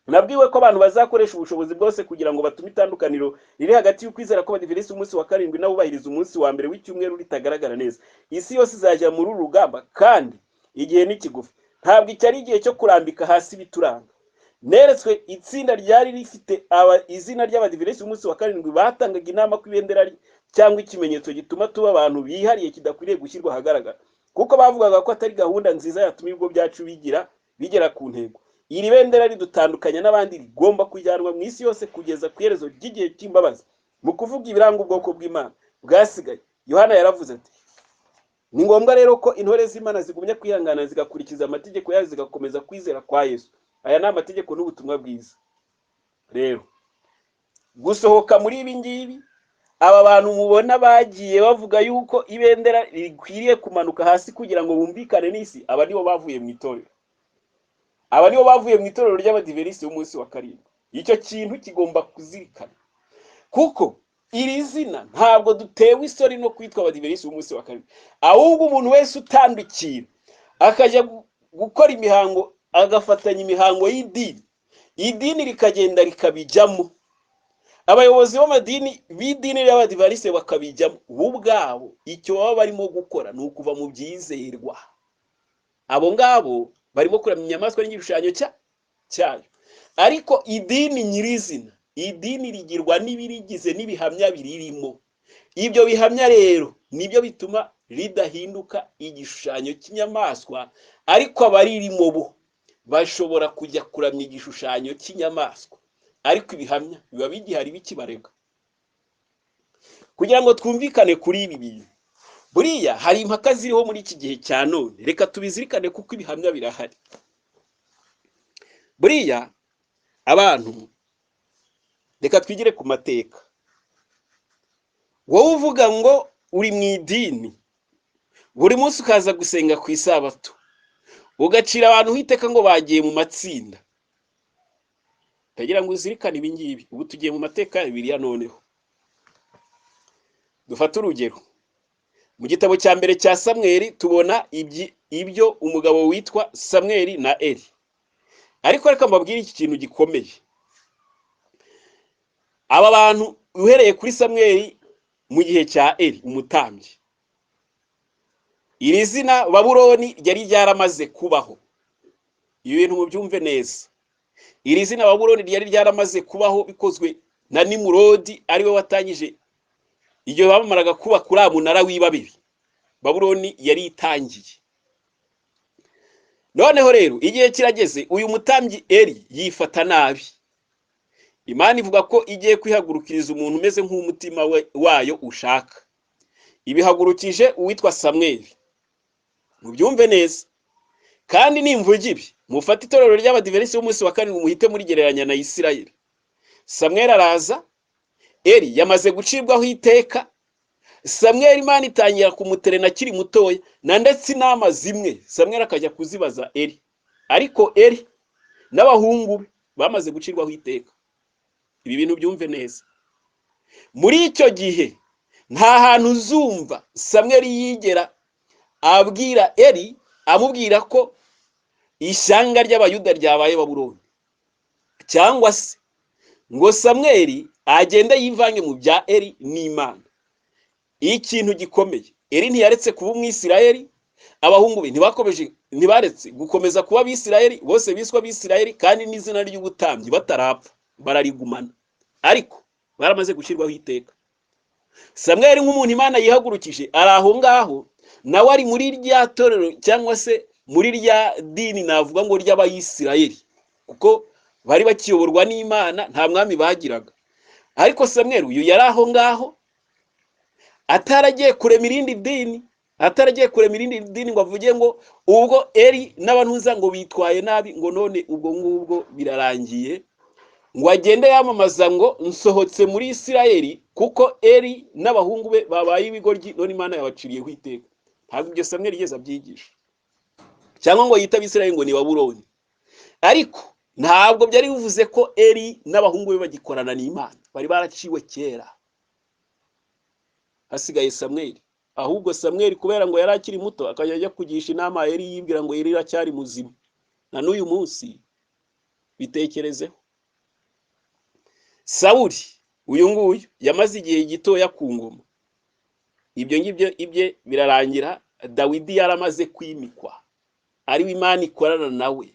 Nabwiwe ko abantu bazakoresha ubushobozi bwose kugira ngo batume itandukaniro riri hagati y'ukwizera kw'Abadiventisite umunsi wa karindwi n'abubahiriza umunsi wa mbere w'icyumweru ritagaragara neza. Isi yose izajya muri uru rugamba, kandi igihe ni kigufi. Ntabwo iki ari igihe cyo kurambika hasi ibituranga. Neretswe itsinda ryari rifite izina ry'Abadiventisite umunsi wa karindwi batangaga inama ko ibendera cyangwa ikimenyetso gituma tuba abantu bihariye kidakwiriye gushyirwa ahagaragara, kuko bavugaga ko atari gahunda nziza yatuma ibigo byacu bigera ku ntego. Iri bendera ridutandukanya n'abandi rigomba kujyanwa mu isi yose kugeza ku iherezo ry'igihe cy'imbabazi. Mu kuvuga ibiranga ubwoko bw'Imana bwasigaye, Yohana yaravuze ati: ni ngombwa rero ko intore z'Imana zigumya kwihangana, zigakurikiza amategeko yazo, zigakomeza kwizera kwa Yesu. Aya ni amategeko n'ubutumwa bwiza. Rero gusohoka muri ibi ngibi, aba bantu mubona bagiye bavuga yuko ibendera rikwiriye kumanuka hasi kugira ngo bumvikane n'isi, aba nibo bavuye mu itorero. Aba nibo bavuye mu itorero ry'Abadiventisite b'umunsi wa karindwi. Icyo kintu kigomba kuzirikana, kuko iri zina ntabwo dutewe isoni no kwitwa Abadiventisite b'umunsi wa karindwi. Ahubwo umuntu wese utandukira akajya gukora imihango, agafatanya imihango y'idini, idini rikagenda rikabijyamo, abayobozi b'amadini b'idini ry'Abadiventisite bakabijyamo, bo ubwabo icyo baba barimo gukora ni ukuva mu byizerwa. Abo ngabo barimo kuramya inyamaswa n'igishushanyo cyayo. Ariko idini nyirizina, idini rigirwa n'ibirigize n'ibihamya biririmo. Ibyo bihamya rero nibyo bituma ridahinduka igishushanyo cy'inyamaswa, ariko abaririmo bo bashobora kujya kuramya igishushanyo cy'inyamaswa, ariko ibihamya biba bigihari bikibarega. Kugira ngo twumvikane kuri ibi bintu, buriya hari impaka ziriho muri iki gihe cya none, reka tubizirikane kuko ibihamya birahari. Buriya abantu, reka twigire ku mateka. Wowe uvuga ngo uri mu idini, buri munsi ukaza gusenga ku isabato, ugacira abantu iteka ngo bagiye mu matsinda, ndagira ngo uzirikane ibi ngibi. Ubu tugiye mu mateka ya Bibiliya. Noneho dufate urugero mu gitabo cya mbere cya Samweli, tubona ibyo umugabo witwa Samweli na Eli. Ariko reka mbabwire iki kintu gikomeye. Aba bantu uhereye kuri Samweli mu gihe cya Eli umutambyi, iri zina Babuloni ryari ryaramaze kubaho. Ibi bintu mubyumve neza. Iri zina Babuloni ryari ryaramaze kubaho bikozwe na Nimurodi, ariwe watangije igihe bamaraga kubaka uriya munara w'i Babeli. Babuloni yari itangiye. Noneho rero igihe kirageze, uyu mutambyi Eri yifata nabi. Imana ivuga ko igiye kwihagurukiriza umuntu umeze nk'umutima wayo ushaka. Ibihagurukije uwitwa Samweli. Mubyumve neza. Kandi nimvuga ibi, mufate itorero ry'Abadiventisiti b'umunsi wa karindwi muhite murigereranya na Isirayeli. Samweli araza, Eri yamaze gucibwaho iteka. Samweli Imana itangira kumuterena akiri mutoya, na ndetse inama zimwe Samweli akajya kuzibaza Eri. Ariko Eri n'abahungu be bamaze gucirwaho iteka. Ibi bintu byumve neza. Muri icyo gihe nta hantu uzumva Samweli yigera abwira Eri, amubwira ko ishyanga ry'Abayuda ryabaye Babuloni, cyangwa se ngo Samweli agende yivange mu bya Eri n'Imana. Ikintu gikomeye, Eri ntiyaretse kuba Umwisirayeli, abahungu be ntibaretse gukomeza kuba Abisirayeli, bose biswa Abisirayeli, kandi n'izina ry'ubutambyi batarapfa bararigumana, ariko baramaze gushyirwaho iteka. Samweli nk'umuntu Imana yihagurukije ari aho ngaho, nawe ari muri rya torero cyangwa se muri rya dini navuga ngo ry'Abayisirayeli, kuko bari bakiyoborwa n'Imana, nta mwami bagiraga. Ariko Samweli uyu yari aho ngaho, ataragiye kurema irindi dini, ataragiye kurema irindi dini ngo avuge ngo ubwo Eri n'abantuza ngo bitwaye nabi, ngo none ubwo ngubwo birarangiye, ngo agende yamamaza ngo nsohotse muri Isirayeli kuko Eri n'abahungu be babaye ibigoryi, none Imana yabaciriyeho iteka. Ntabwo ibyo Samweli yigeze abyigisha, cyangwa ngo yite Abisirayeli ngo ni Babuloni. Ariko ntabwo byari bivuze ko Eri n'abahungu be bagikorana n'Imana, bari baraciwe kera, hasigaye Samweli. Ahubwo Samweli kubera ngo yari akiri muto akajya ajya kugisha inama Eri, yibwira ngo Eri iracyari muzima. Na n'uyu munsi bitekerezeho. Sawuli uyu nguyu yamaze igihe gitoya ku ngoma, ibyo ngibyo ibye birarangira. Dawidi yaramaze kwimikwa, ariwe Imana ikorana nawe.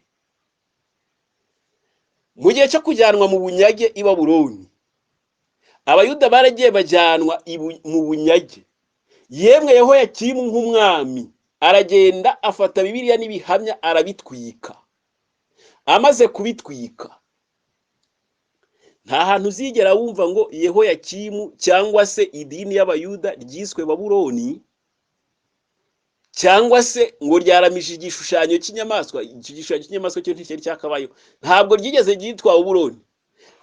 Mu gihe cyo kujyanwa mu bunyage i Babuloni, Abayuda baragiye bajyanwa mu bunyage. Yemwe Yehoyakimu nk'umwami aragenda afata Bibiliya n'ibihamya arabitwika. Amaze kubitwika, nta hantu uzigera wumva ngo Yehoyakimu cyangwa se idini y'Abayuda ryiswe Babuloni, cyangwa se ngo ryaramije igishushanyo cy'inyamaswa. Icyo gishushanyo cy'inyamaswa cyo nticyari cyakabayeho, ntabwo ryigeze ryitwa Babuloni.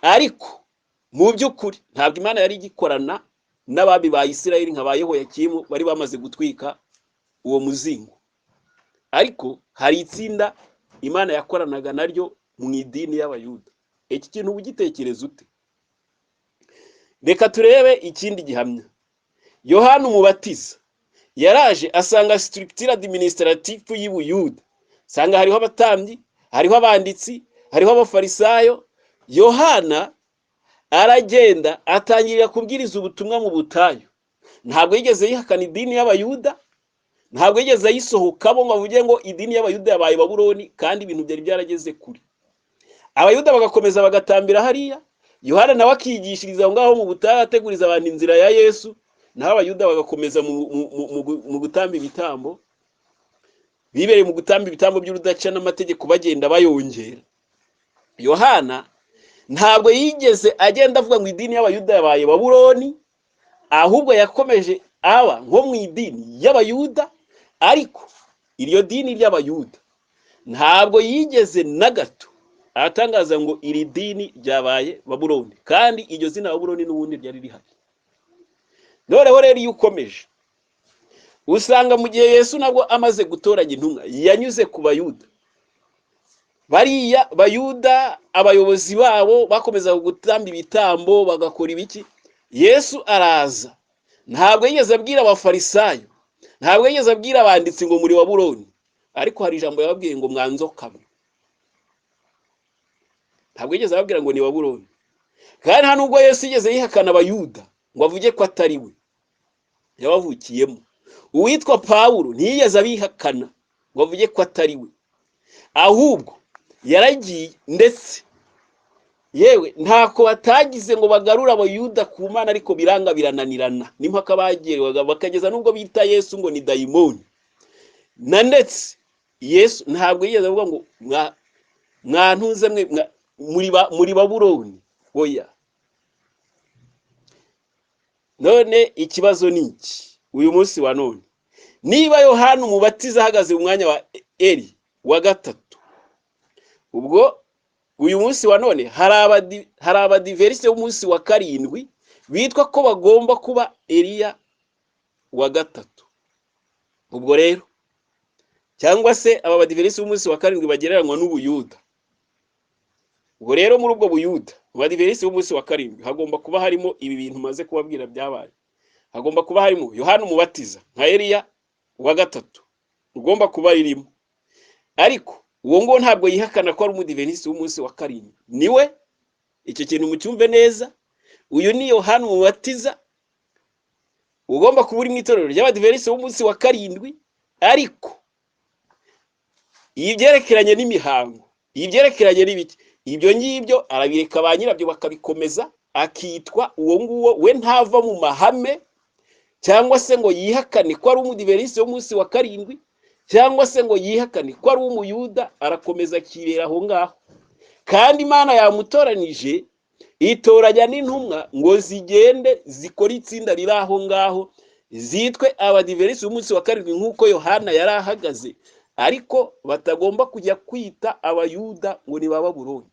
Ariko mu by'ukuri ntabwo Imana yari igikorana n'abami ba Isirayeli nka ba Yehoyakimu bari bamaze gutwika uwo muzingo. Ariko hari itsinda Imana yakoranaga naryo mu idini y'Abayuda. Iki kintu ugitekereza ute? Reka turebe ikindi gihamya. Yohana Umubatiza yaraje asanga structure administrative y'Ubuyuda, asanga hariho abatambyi, hariho abanditsi, hariho Abafarisayo. Yohana aragenda atangirira kubwiriza ubutumwa mu butayu. Ntabwo yigeze yihakana idini y'Abayuda, ntabwo yigeze ayisohokamo ngo avuge ngo idini y'Abayuda yabaye Babuloni, kandi ibintu byari byarageze kure. Abayuda bagakomeza bagatambira hariya, Yohana nawe akigishiriza aho ngaho mu butayu, ateguriza abantu inzira ya Yesu, naho Abayuda bagakomeza mu gutamba ibitambo, bibereye mu gutamba ibitambo by'urudaca n'amategeko bagenda bayongera. Yohana ntabwo yigeze agenda avuga ngo idini y'Abayuda yabaye Babuloni, ahubwo yakomeje aba nko mu idini y'Abayuda. Ariko iryo dini ry'Abayuda ntabwo yigeze na gato atangaza ngo iri dini ryabaye Babuloni, kandi iryo zina Babuloni n'ubundi ryari rihari. Noneho rero iyo ukomeje usanga mu gihe Yesu nabwo amaze gutoranya intumwa, yanyuze ku Bayuda. Bariya Bayuda abayobozi babo bakomeza gutamba ibitambo bagakora ibiki. Yesu araza, ntabwo yigeze abwira Abafarisayo, ntabwo yigeze abwira abanditsi ngo muri Babuloni, ariko hari ijambo yababwiye ngo mwanzokamwe. Ntabwo yigeze ababwira ngo ni Babuloni. Kandi nta nubwo Yesu yigeze yihakana Abayuda ngo avuge ko atari we yabavukiyemo. Uwitwa Pawulo ntiyigeze abihakana ngo avuge ko atari we, ahubwo yaragiye, ndetse yewe ntako batagize ngo bagarure Abayuda ku Mana, ariko biranga birananirana, n'impaka bagerwaga bakageza nubwo bita Yesu ngo ni dayimoni. Na ndetse Yesu ntabwo yigeze avuga ngo mwantuze mwe muri Babuloni, oya. None ikibazo ni iki uyu munsi wa none? Niba Yohana Umubatiza ahagaze mu mwanya wa Eli wa gatatu, ubwo uyu munsi wa none hari abadiverise b'umunsi wa karindwi bitwa ko bagomba kuba Eliya wa gatatu. Ubwo rero cyangwa se aba badiverisi b'umunsi wa karindwi bagereranywa n'Ubuyuda. Ubwo rero muri ubwo Buyuda, mu badiverisi b'umunsi wa karindwi hagomba kuba harimo ibi bintu maze kubabwira byabaye. Hagomba kuba harimo Yohana Umubatiza nka Eliya wa gatatu, ugomba kuba ririmo. Ariko uwo nguwo ntabwo yihakana ko ari umudivenisi w'umunsi wa karindwi. Niwe, icyo kintu mucyumve neza, uyu ni Yohana Umubatiza ugomba kuba uri mu itorero ry'abadivenisi b'umunsi wa karindwi, ariko ibyerekeranye n'imihango, ibyerekeranye n'ibiki, ibyo ngibyo arabireka ba nyirabyo bakabikomeza, akitwa uwo nguwo. We ntava mu mahame cyangwa se ngo yihakane ko ari umudivenisi w'umunsi wa karindwi, cyangwa se ngo yihakane ko ari umuyuda, arakomeza akibera aho ngaho. Kandi Imana yamutoranije, itoranya n'intumwa ngo zigende zikore itsinda riri aho ngaho, zitwe abadiverisi b'umunsi wa karindwi nk'uko Yohana yari ahagaze, ariko batagomba kujya kwita abayuda ngo ni ba Babuloni,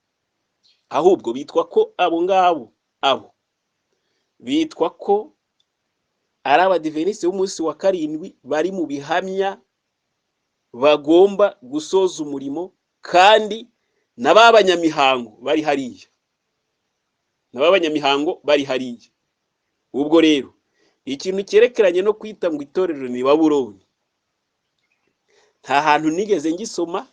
ahubwo bitwa ko abo ngabo abo bitwa ko ari abadivenisi b'umunsi wa karindwi bari mu bihamya bagomba gusoza umurimo, kandi na ba banyamihango bari hariya, na ba banyamihango bari hariya. Ubwo rero ikintu cyerekeranye no kwita ngo itorero ni Babuloni, nta hantu nigeze ngisoma,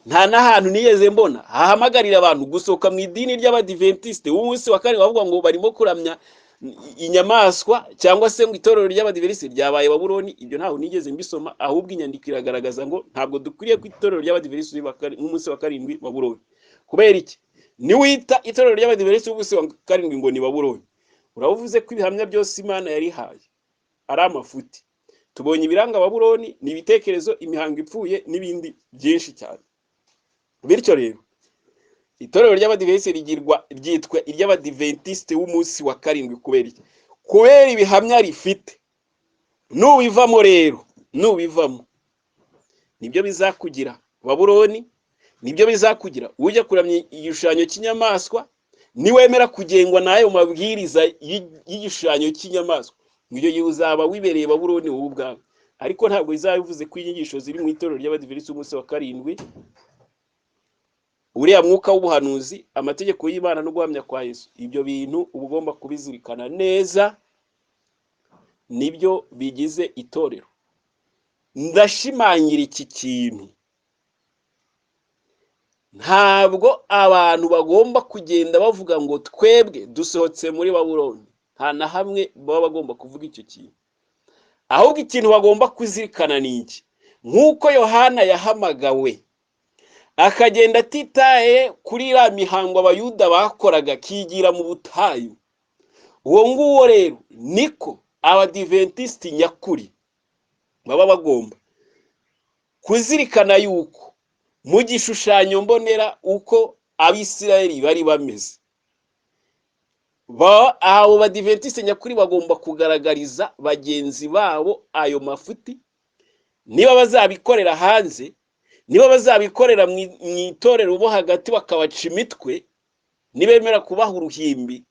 nta n'ahantu nigeze mbona hahamagarira abantu gusohoka mu idini ry'abadiventisite w'umunsi wa karindwi bavuga ngo barimo kuramya inyamaswa, cyangwa se ngo itorero ry'abadiventisite ryabaye Babuloni. Ibyo ntaho nigeze mbisoma, ahubwo inyandiko iragaragaza ngo ntabwo dukwiriye ko itorero ry'abadiventisite w'umunsi wa karindwi Babuloni. Kubera iki? Niwita itorero ry'abadiventisite w'umunsi wa karindwi ngo ni Babuloni, uravuze ko ibihamya byose Imana yarihaye ari amafuti. Tubonye ibiranga Babuloni ni ibitekerezo, imihango ipfuye n'ibindi byinshi cyane. Bityo rero itorero ry'abadiventisite ryitwa iry'abadiventisite w'umunsi wa karindwi kubera iki? Kubera ibihamya rifite. Nubivamo rero, nubivamo nibyo bizakugira Babuloni, nibyo bizakugira ujya kuramya igishushanyo cy'inyamaswa. Niwemera kugengwa n'ayo mabwiriza y'igishushanyo cy'inyamaswa, ibyo gihe uzaba wibereye Babuloni wowe ubwawe. Ariko ntabwo bizaba bivuze ko inyigisho ziri mu itorero ry'abadiventisite w'umunsi wa karindwi, uriya mwuka w'ubuhanuzi, amategeko y'Imana no guhamya kwa Yesu, ibyo bintu uba ugomba kubizirikana neza, nibyo bigize itorero. Ndashimangira iki kintu, ntabwo abantu bagomba kugenda bavuga ngo twebwe dusohotse muri Babuloni, nta na hamwe baba bagomba kuvuga icyo kintu. Ahubwo ikintu bagomba kuzirikana ni iki: nk'uko Yohana yahamagawe akagenda atitaye kuri iriya mihango abayuda bakoraga, akigira mu butayu, uwo nguwo rero niko abadiventisiti nyakuri baba bagomba kuzirikana yuko mu gishushanyo mbonera uko Abisirayeli bari bameze, abo badiventisiti nyakuri bagomba kugaragariza bagenzi babo ayo mafuti. Niba bazabikorera hanze, niba bazabikorera mu itorero bo hagati bakabaca imitwe, nibemera kubaha uruhimbi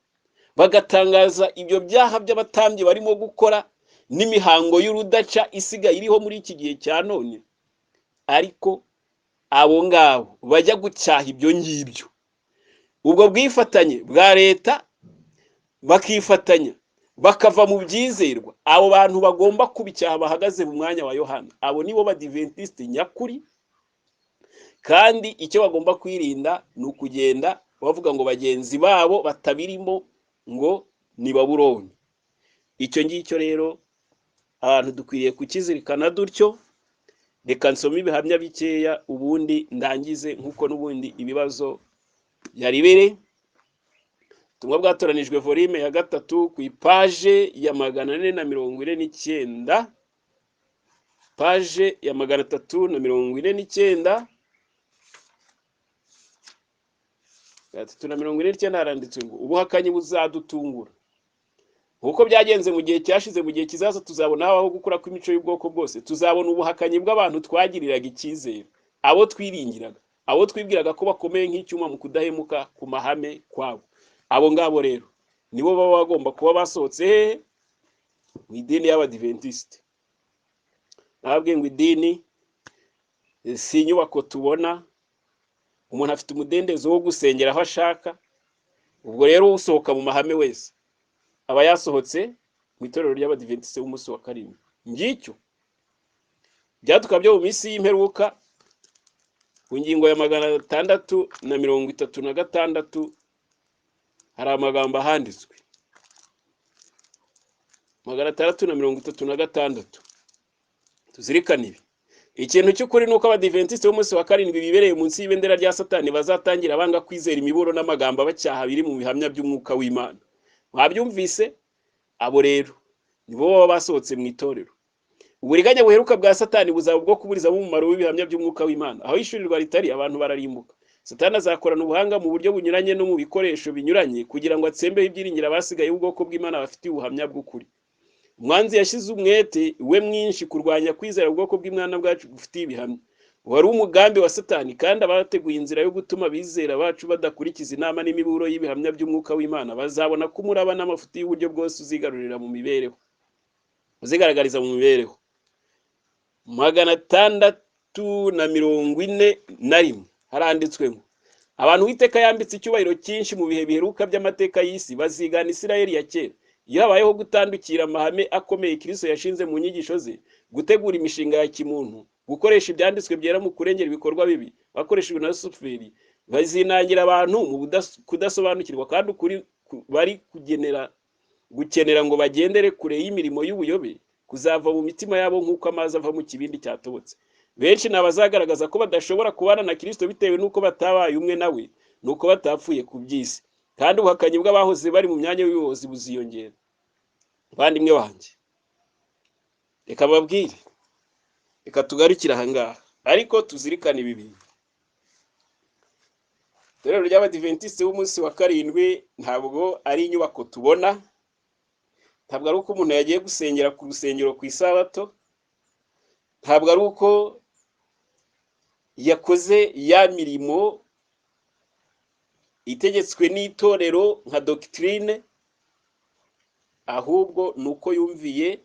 bagatangaza ibyo byaha by'abatambyi barimo gukora n'imihango y'urudaca isigaye iriho muri iki gihe cya none, ariko abo ngabo bajya gucyaha ibyo ngibyo, ubwo bwifatanye bwa leta bakifatanya bakava mu byizerwa, abo bantu bagomba kubicyaha bahagaze mu mwanya wa Yohana, abo nibo badiventisite nyakuri. Kandi icyo bagomba kwirinda ni ukugenda bavuga ngo bagenzi babo batabirimo ngo ni Babuloni. Icyo ngicyo rero abantu dukwiriye kukizirikana dutyo. Reka nsome ibihamya bikeya ubundi ndangize, nk'uko n'ubundi ibibazo byari biri. Ubutumwa bwatoranijwe volume ya 3 ku ipaje ya 449. Paje ya 349, 349 haranditswe ngo ubuhakanyi buzadutungura. Nkuko byagenze mu gihe cyashize, mu gihe kizaza tuzabona habaho gukura kw'imico y'ubwoko bwose. Tuzabona ubuhakanyi bw'abantu twagiriraga icyizere, abo twiringiraga, abo twibwiraga ko bakomeye nk'icyuma mu kudahemuka ku mahame kwabo. Abo ngabo rero nibo baba bagomba kuba basohotse hehe? Mu idini y'Abadiventisite. Nababwiye ngo idini si inyubako tubona, umuntu afite umudendezo wo gusengera aho ashaka. Ubwo rero usohoka mu mahame wese aba yasohotse mu itorero ry'Abadiventisite b'umunsi wa karindwi. Ngicyo byaduka byo mu minsi y'imperuka, ku ngingo ya 636 hari amagambo ahanditswe. 636, tuzirikane ibi. Ikintu cy'ukuri ni uko Abadiventisite b'umunsi wa karindwi bibereye munsi y'ibendera rya Satani bazatangira banga kwizera imiburo n'amagambo abacyaha biri mu bihamya by'umwuka w'Imana. Mwabyumvise? Abo rero nibo baba basohotse mu itorero. Uburiganya buheruka bwa Satani buzaba ubwo kuburizamo umumaro w'ibihamya by'umwuka w'Imana. Aho ishurirwa ritari, abantu bararimbuka. Satani azakorana ubuhanga mu buryo bunyuranye no mu bikoresho binyuranye kugira ngo atsembeho ibyiringiro abasigaye b'ubwoko bw'Imana bafitiye ubuhamya bw'ukuri. Umwanzi yashyize umwete we mwinshi kurwanya kwizera ubwoko bw'Imana bwacu bufitiye ibihamya. Wari umugambi wa Satani, kandi abateguye inzira yo gutuma abizera bacu badakurikiza inama n'imiburo y'ibihamya by'umwuka w'Imana bazabona ko umuraba n'amafuti y'uburyo bwose uzigarurira mu mibereho, uzigaragariza mu mibereho. 641 haranditswe ngo abantu Uwiteka yambitse icyubahiro cyinshi mu bihe biheruka by'amateka y'isi bazigana Isirayeli ya kera. Iyo habayeho gutandukira amahame akomeye Kristo yashinze mu nyigisho ze, gutegura imishinga ya kimuntu, gukoresha ibyanditswe byera mu kurengera ibikorwa bibi bakoreshejwe na Lusuferi, bazinangira abantu mu kudasobanukirwa kandi ukuri bari gukenera ngo bagendere kure y'imirimo y'ubuyobe kuzava mu mitima yabo nk'uko amazi ava mu kibindi cyatobotse. Benshi ni abazagaragaza ko badashobora kubana na Kristo bitewe n'uko batabaye umwe nawe, nuko batapfuye ku by'isi. Kandi ubuhakanyi bw'abahoze bari mu myanya y'ubuyobozi buziyongera. Bavandimwe banjye, reka babwire, reka tugarukire aha ngaha, ariko tuzirikane ibi bintu. Itorero ry'Abadiventisite b'umunsi wa karindwi ntabwo ari inyubako tubona, ntabwo ari uko umuntu yagiye gusengera ku rusengero ku isabato, ntabwo ari uko yakoze ya mirimo itegetswe n'itorero nka doctrine, ahubwo ni uko yumviye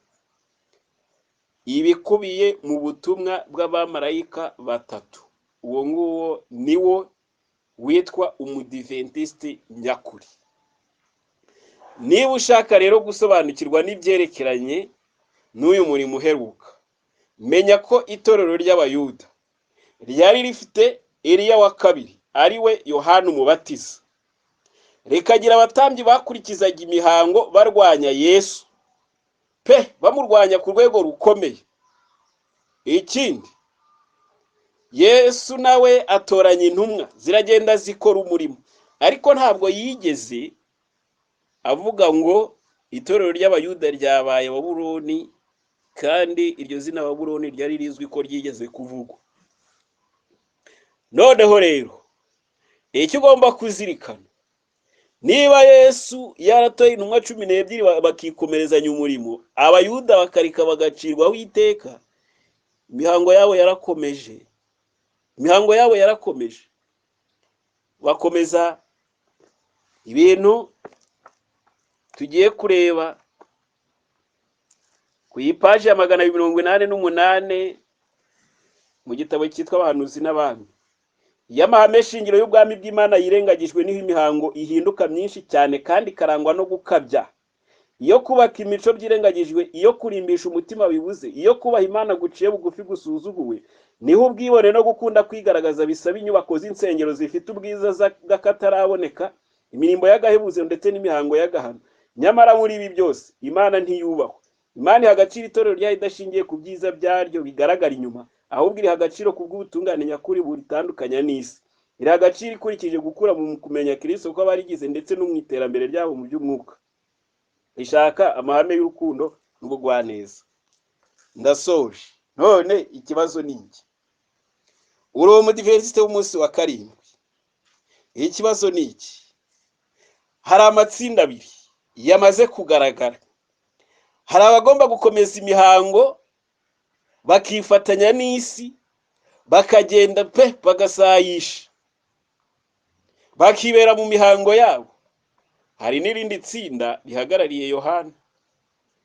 ibikubiye mu butumwa bw'abamarayika batatu. Uwo nguwo niwo witwa umudiventisiti nyakuri. Niba ushaka rero gusobanukirwa n'ibyerekeranye n'uyu murimo uheruka, menya ko itorero ry'Abayuda ryari rifite Eliya wa kabiri, ari we Yohana Umubatiza, rikagira abatambyi bakurikizaga imihango barwanya Yesu pe, bamurwanya ku rwego rukomeye. Ikindi, Yesu nawe atoranya intumwa ziragenda zikora umurimo, ariko ntabwo yigeze avuga ngo itorero ry'Abayuda ryabaye Babuloni, kandi iryo zina Babuloni ryari rizwi ko ryigeze kuvugwa. Noneho rero icyo ugomba kuzirikana, niba Yesu yaratoye intumwa 12 bakikomerezanya umurimo, Abayuda bakarika bagacirwaho iteka, imihango yabo yarakomeje, imihango yabo yarakomeje, bakomeza ibintu tugiye kureba ku ipaji ya 288 mu gitabo cyitwa Abahanuzi n'Abami. Iyo amahame shingiro y'ubwami bw'Imana yirengagijwe, niho imihango ihinduka myinshi cyane kandi ikarangwa no gukabya. Iyo kubaka imico byirengagijwe, iyo kurimbisha umutima bibuze, iyo kubaha Imana guciye bugufi gusuzuguwe, niho ubwibone no gukunda kwigaragaza bisaba inyubako z'insengero zifite ubwiza bw'akataraboneka, imirimbo y'agahebuzo ndetse n'imihango y'agahano. Nyamara muri ibi byose Imana ntiyubahwa. Imana iha agaciro itorero ryayo idashingiye ku byiza byaryo bigaragara inyuma, ahubwo iriha agaciro ku bw'ubutungane nyakuri buritandukanya n'isi. Iriha agaciro ikurikije gukura mu kumenya Kristo kuko abarigize ndetse no mu iterambere ryabo mu by'umwuka. Ishaka amahame y'urukundo n'ubugwaneza. Ndasoje. None ikibazo ni iki? Uri Umudiventiste w'umunsi wa karindwi, ikibazo ni iki? Hari amatsinda abiri yamaze kugaragara. Hari abagomba gukomeza imihango, bakifatanya n'isi, bakagenda pe bagasayisha, bakibera mu mihango yabo. Hari n'irindi tsinda rihagarariye Yohana,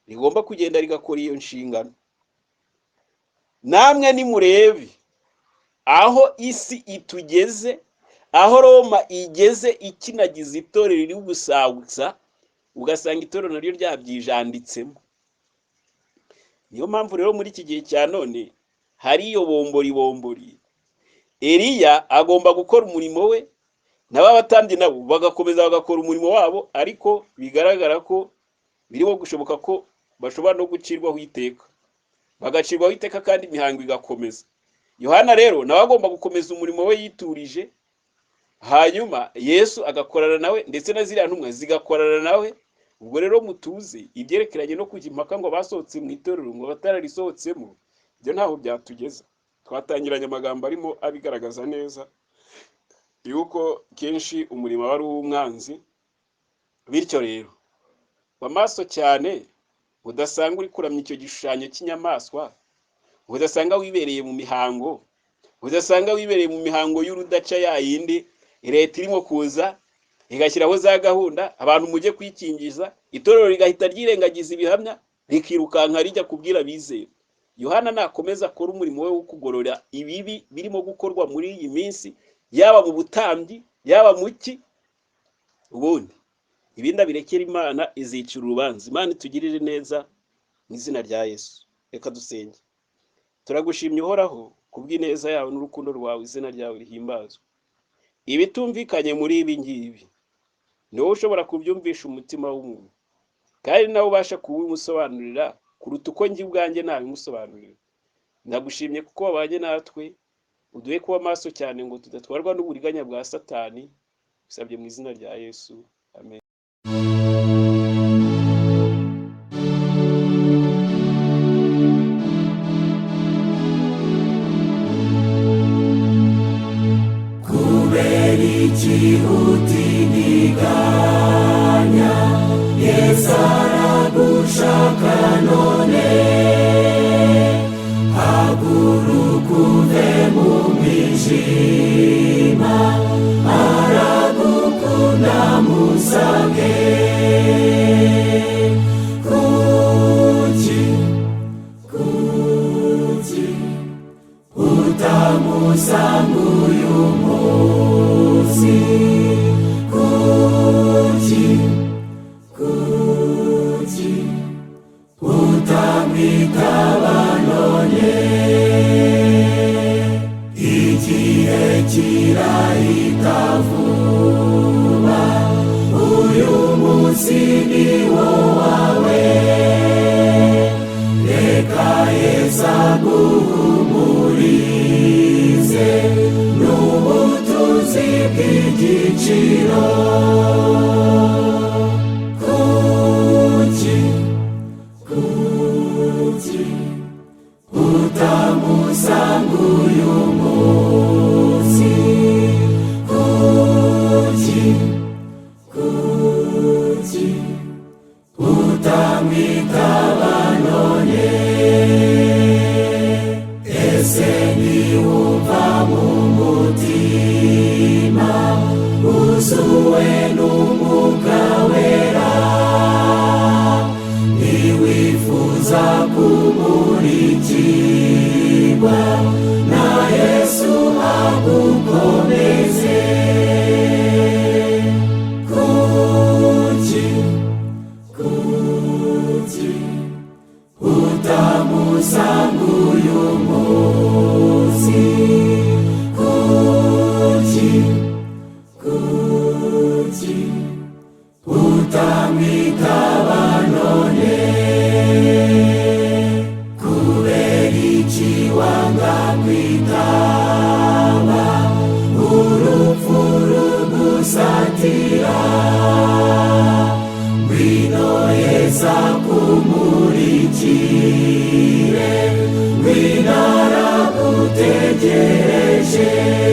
rigomba kugenda rigakora iyo nshingano. Namwe nimurebe aho isi itugeze, aho Roma igeze ikinagiza itorero riri gusagutsa, ugasanga itorero naryo ryabyijanditsemo. Niyo mpamvu rero muri iki gihe cya none hari iyo bombori bombori. Eliya agomba gukora umurimo we, nabo abatambyi nabo bagakomeza bagakora umurimo wabo, ariko bigaragara ko birimo gushoboka ko bashobora no gucirwaho iteka, bagacirwaho iteka kandi imihango igakomeza. Yohana rero nawe agomba gukomeza umurimo we yiturije, hanyuma Yesu agakorana nawe, ndetse na ziriya ntumwa zigakorana nawe. Ubwo rero mutuze, ibyerekeranye no kujya impaka ngo basohotse mu itorero ngo batararisohotsemo, ibyo ntaho byatugeza. Twatangiranye amagambo arimo abigaragaza neza yuko kenshi umurimo wari uw'umwanzi. Bityo rero amaso cyane, udasanga uri kuramya icyo gishushanyo cy'inyamaswa, udasanga wibereye mu mihango, udasanga wibereye mu mihango y'urudaca ya yindi leta irimo kuza igashyiraho za gahunda, abantu mujye kwikingiza, itorero rigahita ryirengagiza ibihamya, rikirukanka rijya kubwira abizera. Yohana nakomeza akora umurimo we wo kugorora ibibi birimo gukorwa muri iyi minsi, yaba mu butambyi, yaba mu ki, ubundi ibindi abirekera Imana, izicira urubanza. Imana itugirire neza mu izina rya Yesu. Reka dusenge. Turagushimye Uhoraho kubw'ineza yawe n'urukundo rwawe, izina ryawe rihimbazwe. Ibitumvikanye muri ibi ngibi ni wowe ushobora kubyumvisha umutima w'umuntu, kandi nawe ubasha kubimusobanurira kuruta uko njye ubwanjye nabimusobanurira. Ndagushimye kuko wabanye natwe, uduhe kuba maso cyane ngo tudatwarwa n'uburiganya bwa Satani. Usabye mu izina rya Yesu, amen. Kubera iki utindiganya? Yesu aragushaka none. Haguruka uve mu mwijima, aragukunda, musange. Kuki, kuki utamusanga uyu munsi? Kuki, kuki utamwitaba none? Igihe kirahita vuba, uyu munsi ni wo wawe. Reka Yesu aguhumurize n'ubutunzi bw'igiciro. Kuki, kuki utamusanga uyu munsi? Kuki, kuki utamwitaba none? Ese niwumva mu mutima wuzuwe n'Umwuka Wera, ntiwifuza kumurikirwa na Yesu agukomeze? Kuki, kuki utamusanga uyu munsi? Kuki, kuki utamwitaba none? Kubera iki wanga kwitaba urupfu rugusatira? Ngwino Yesu akumurikire, ngwino. Uregereje.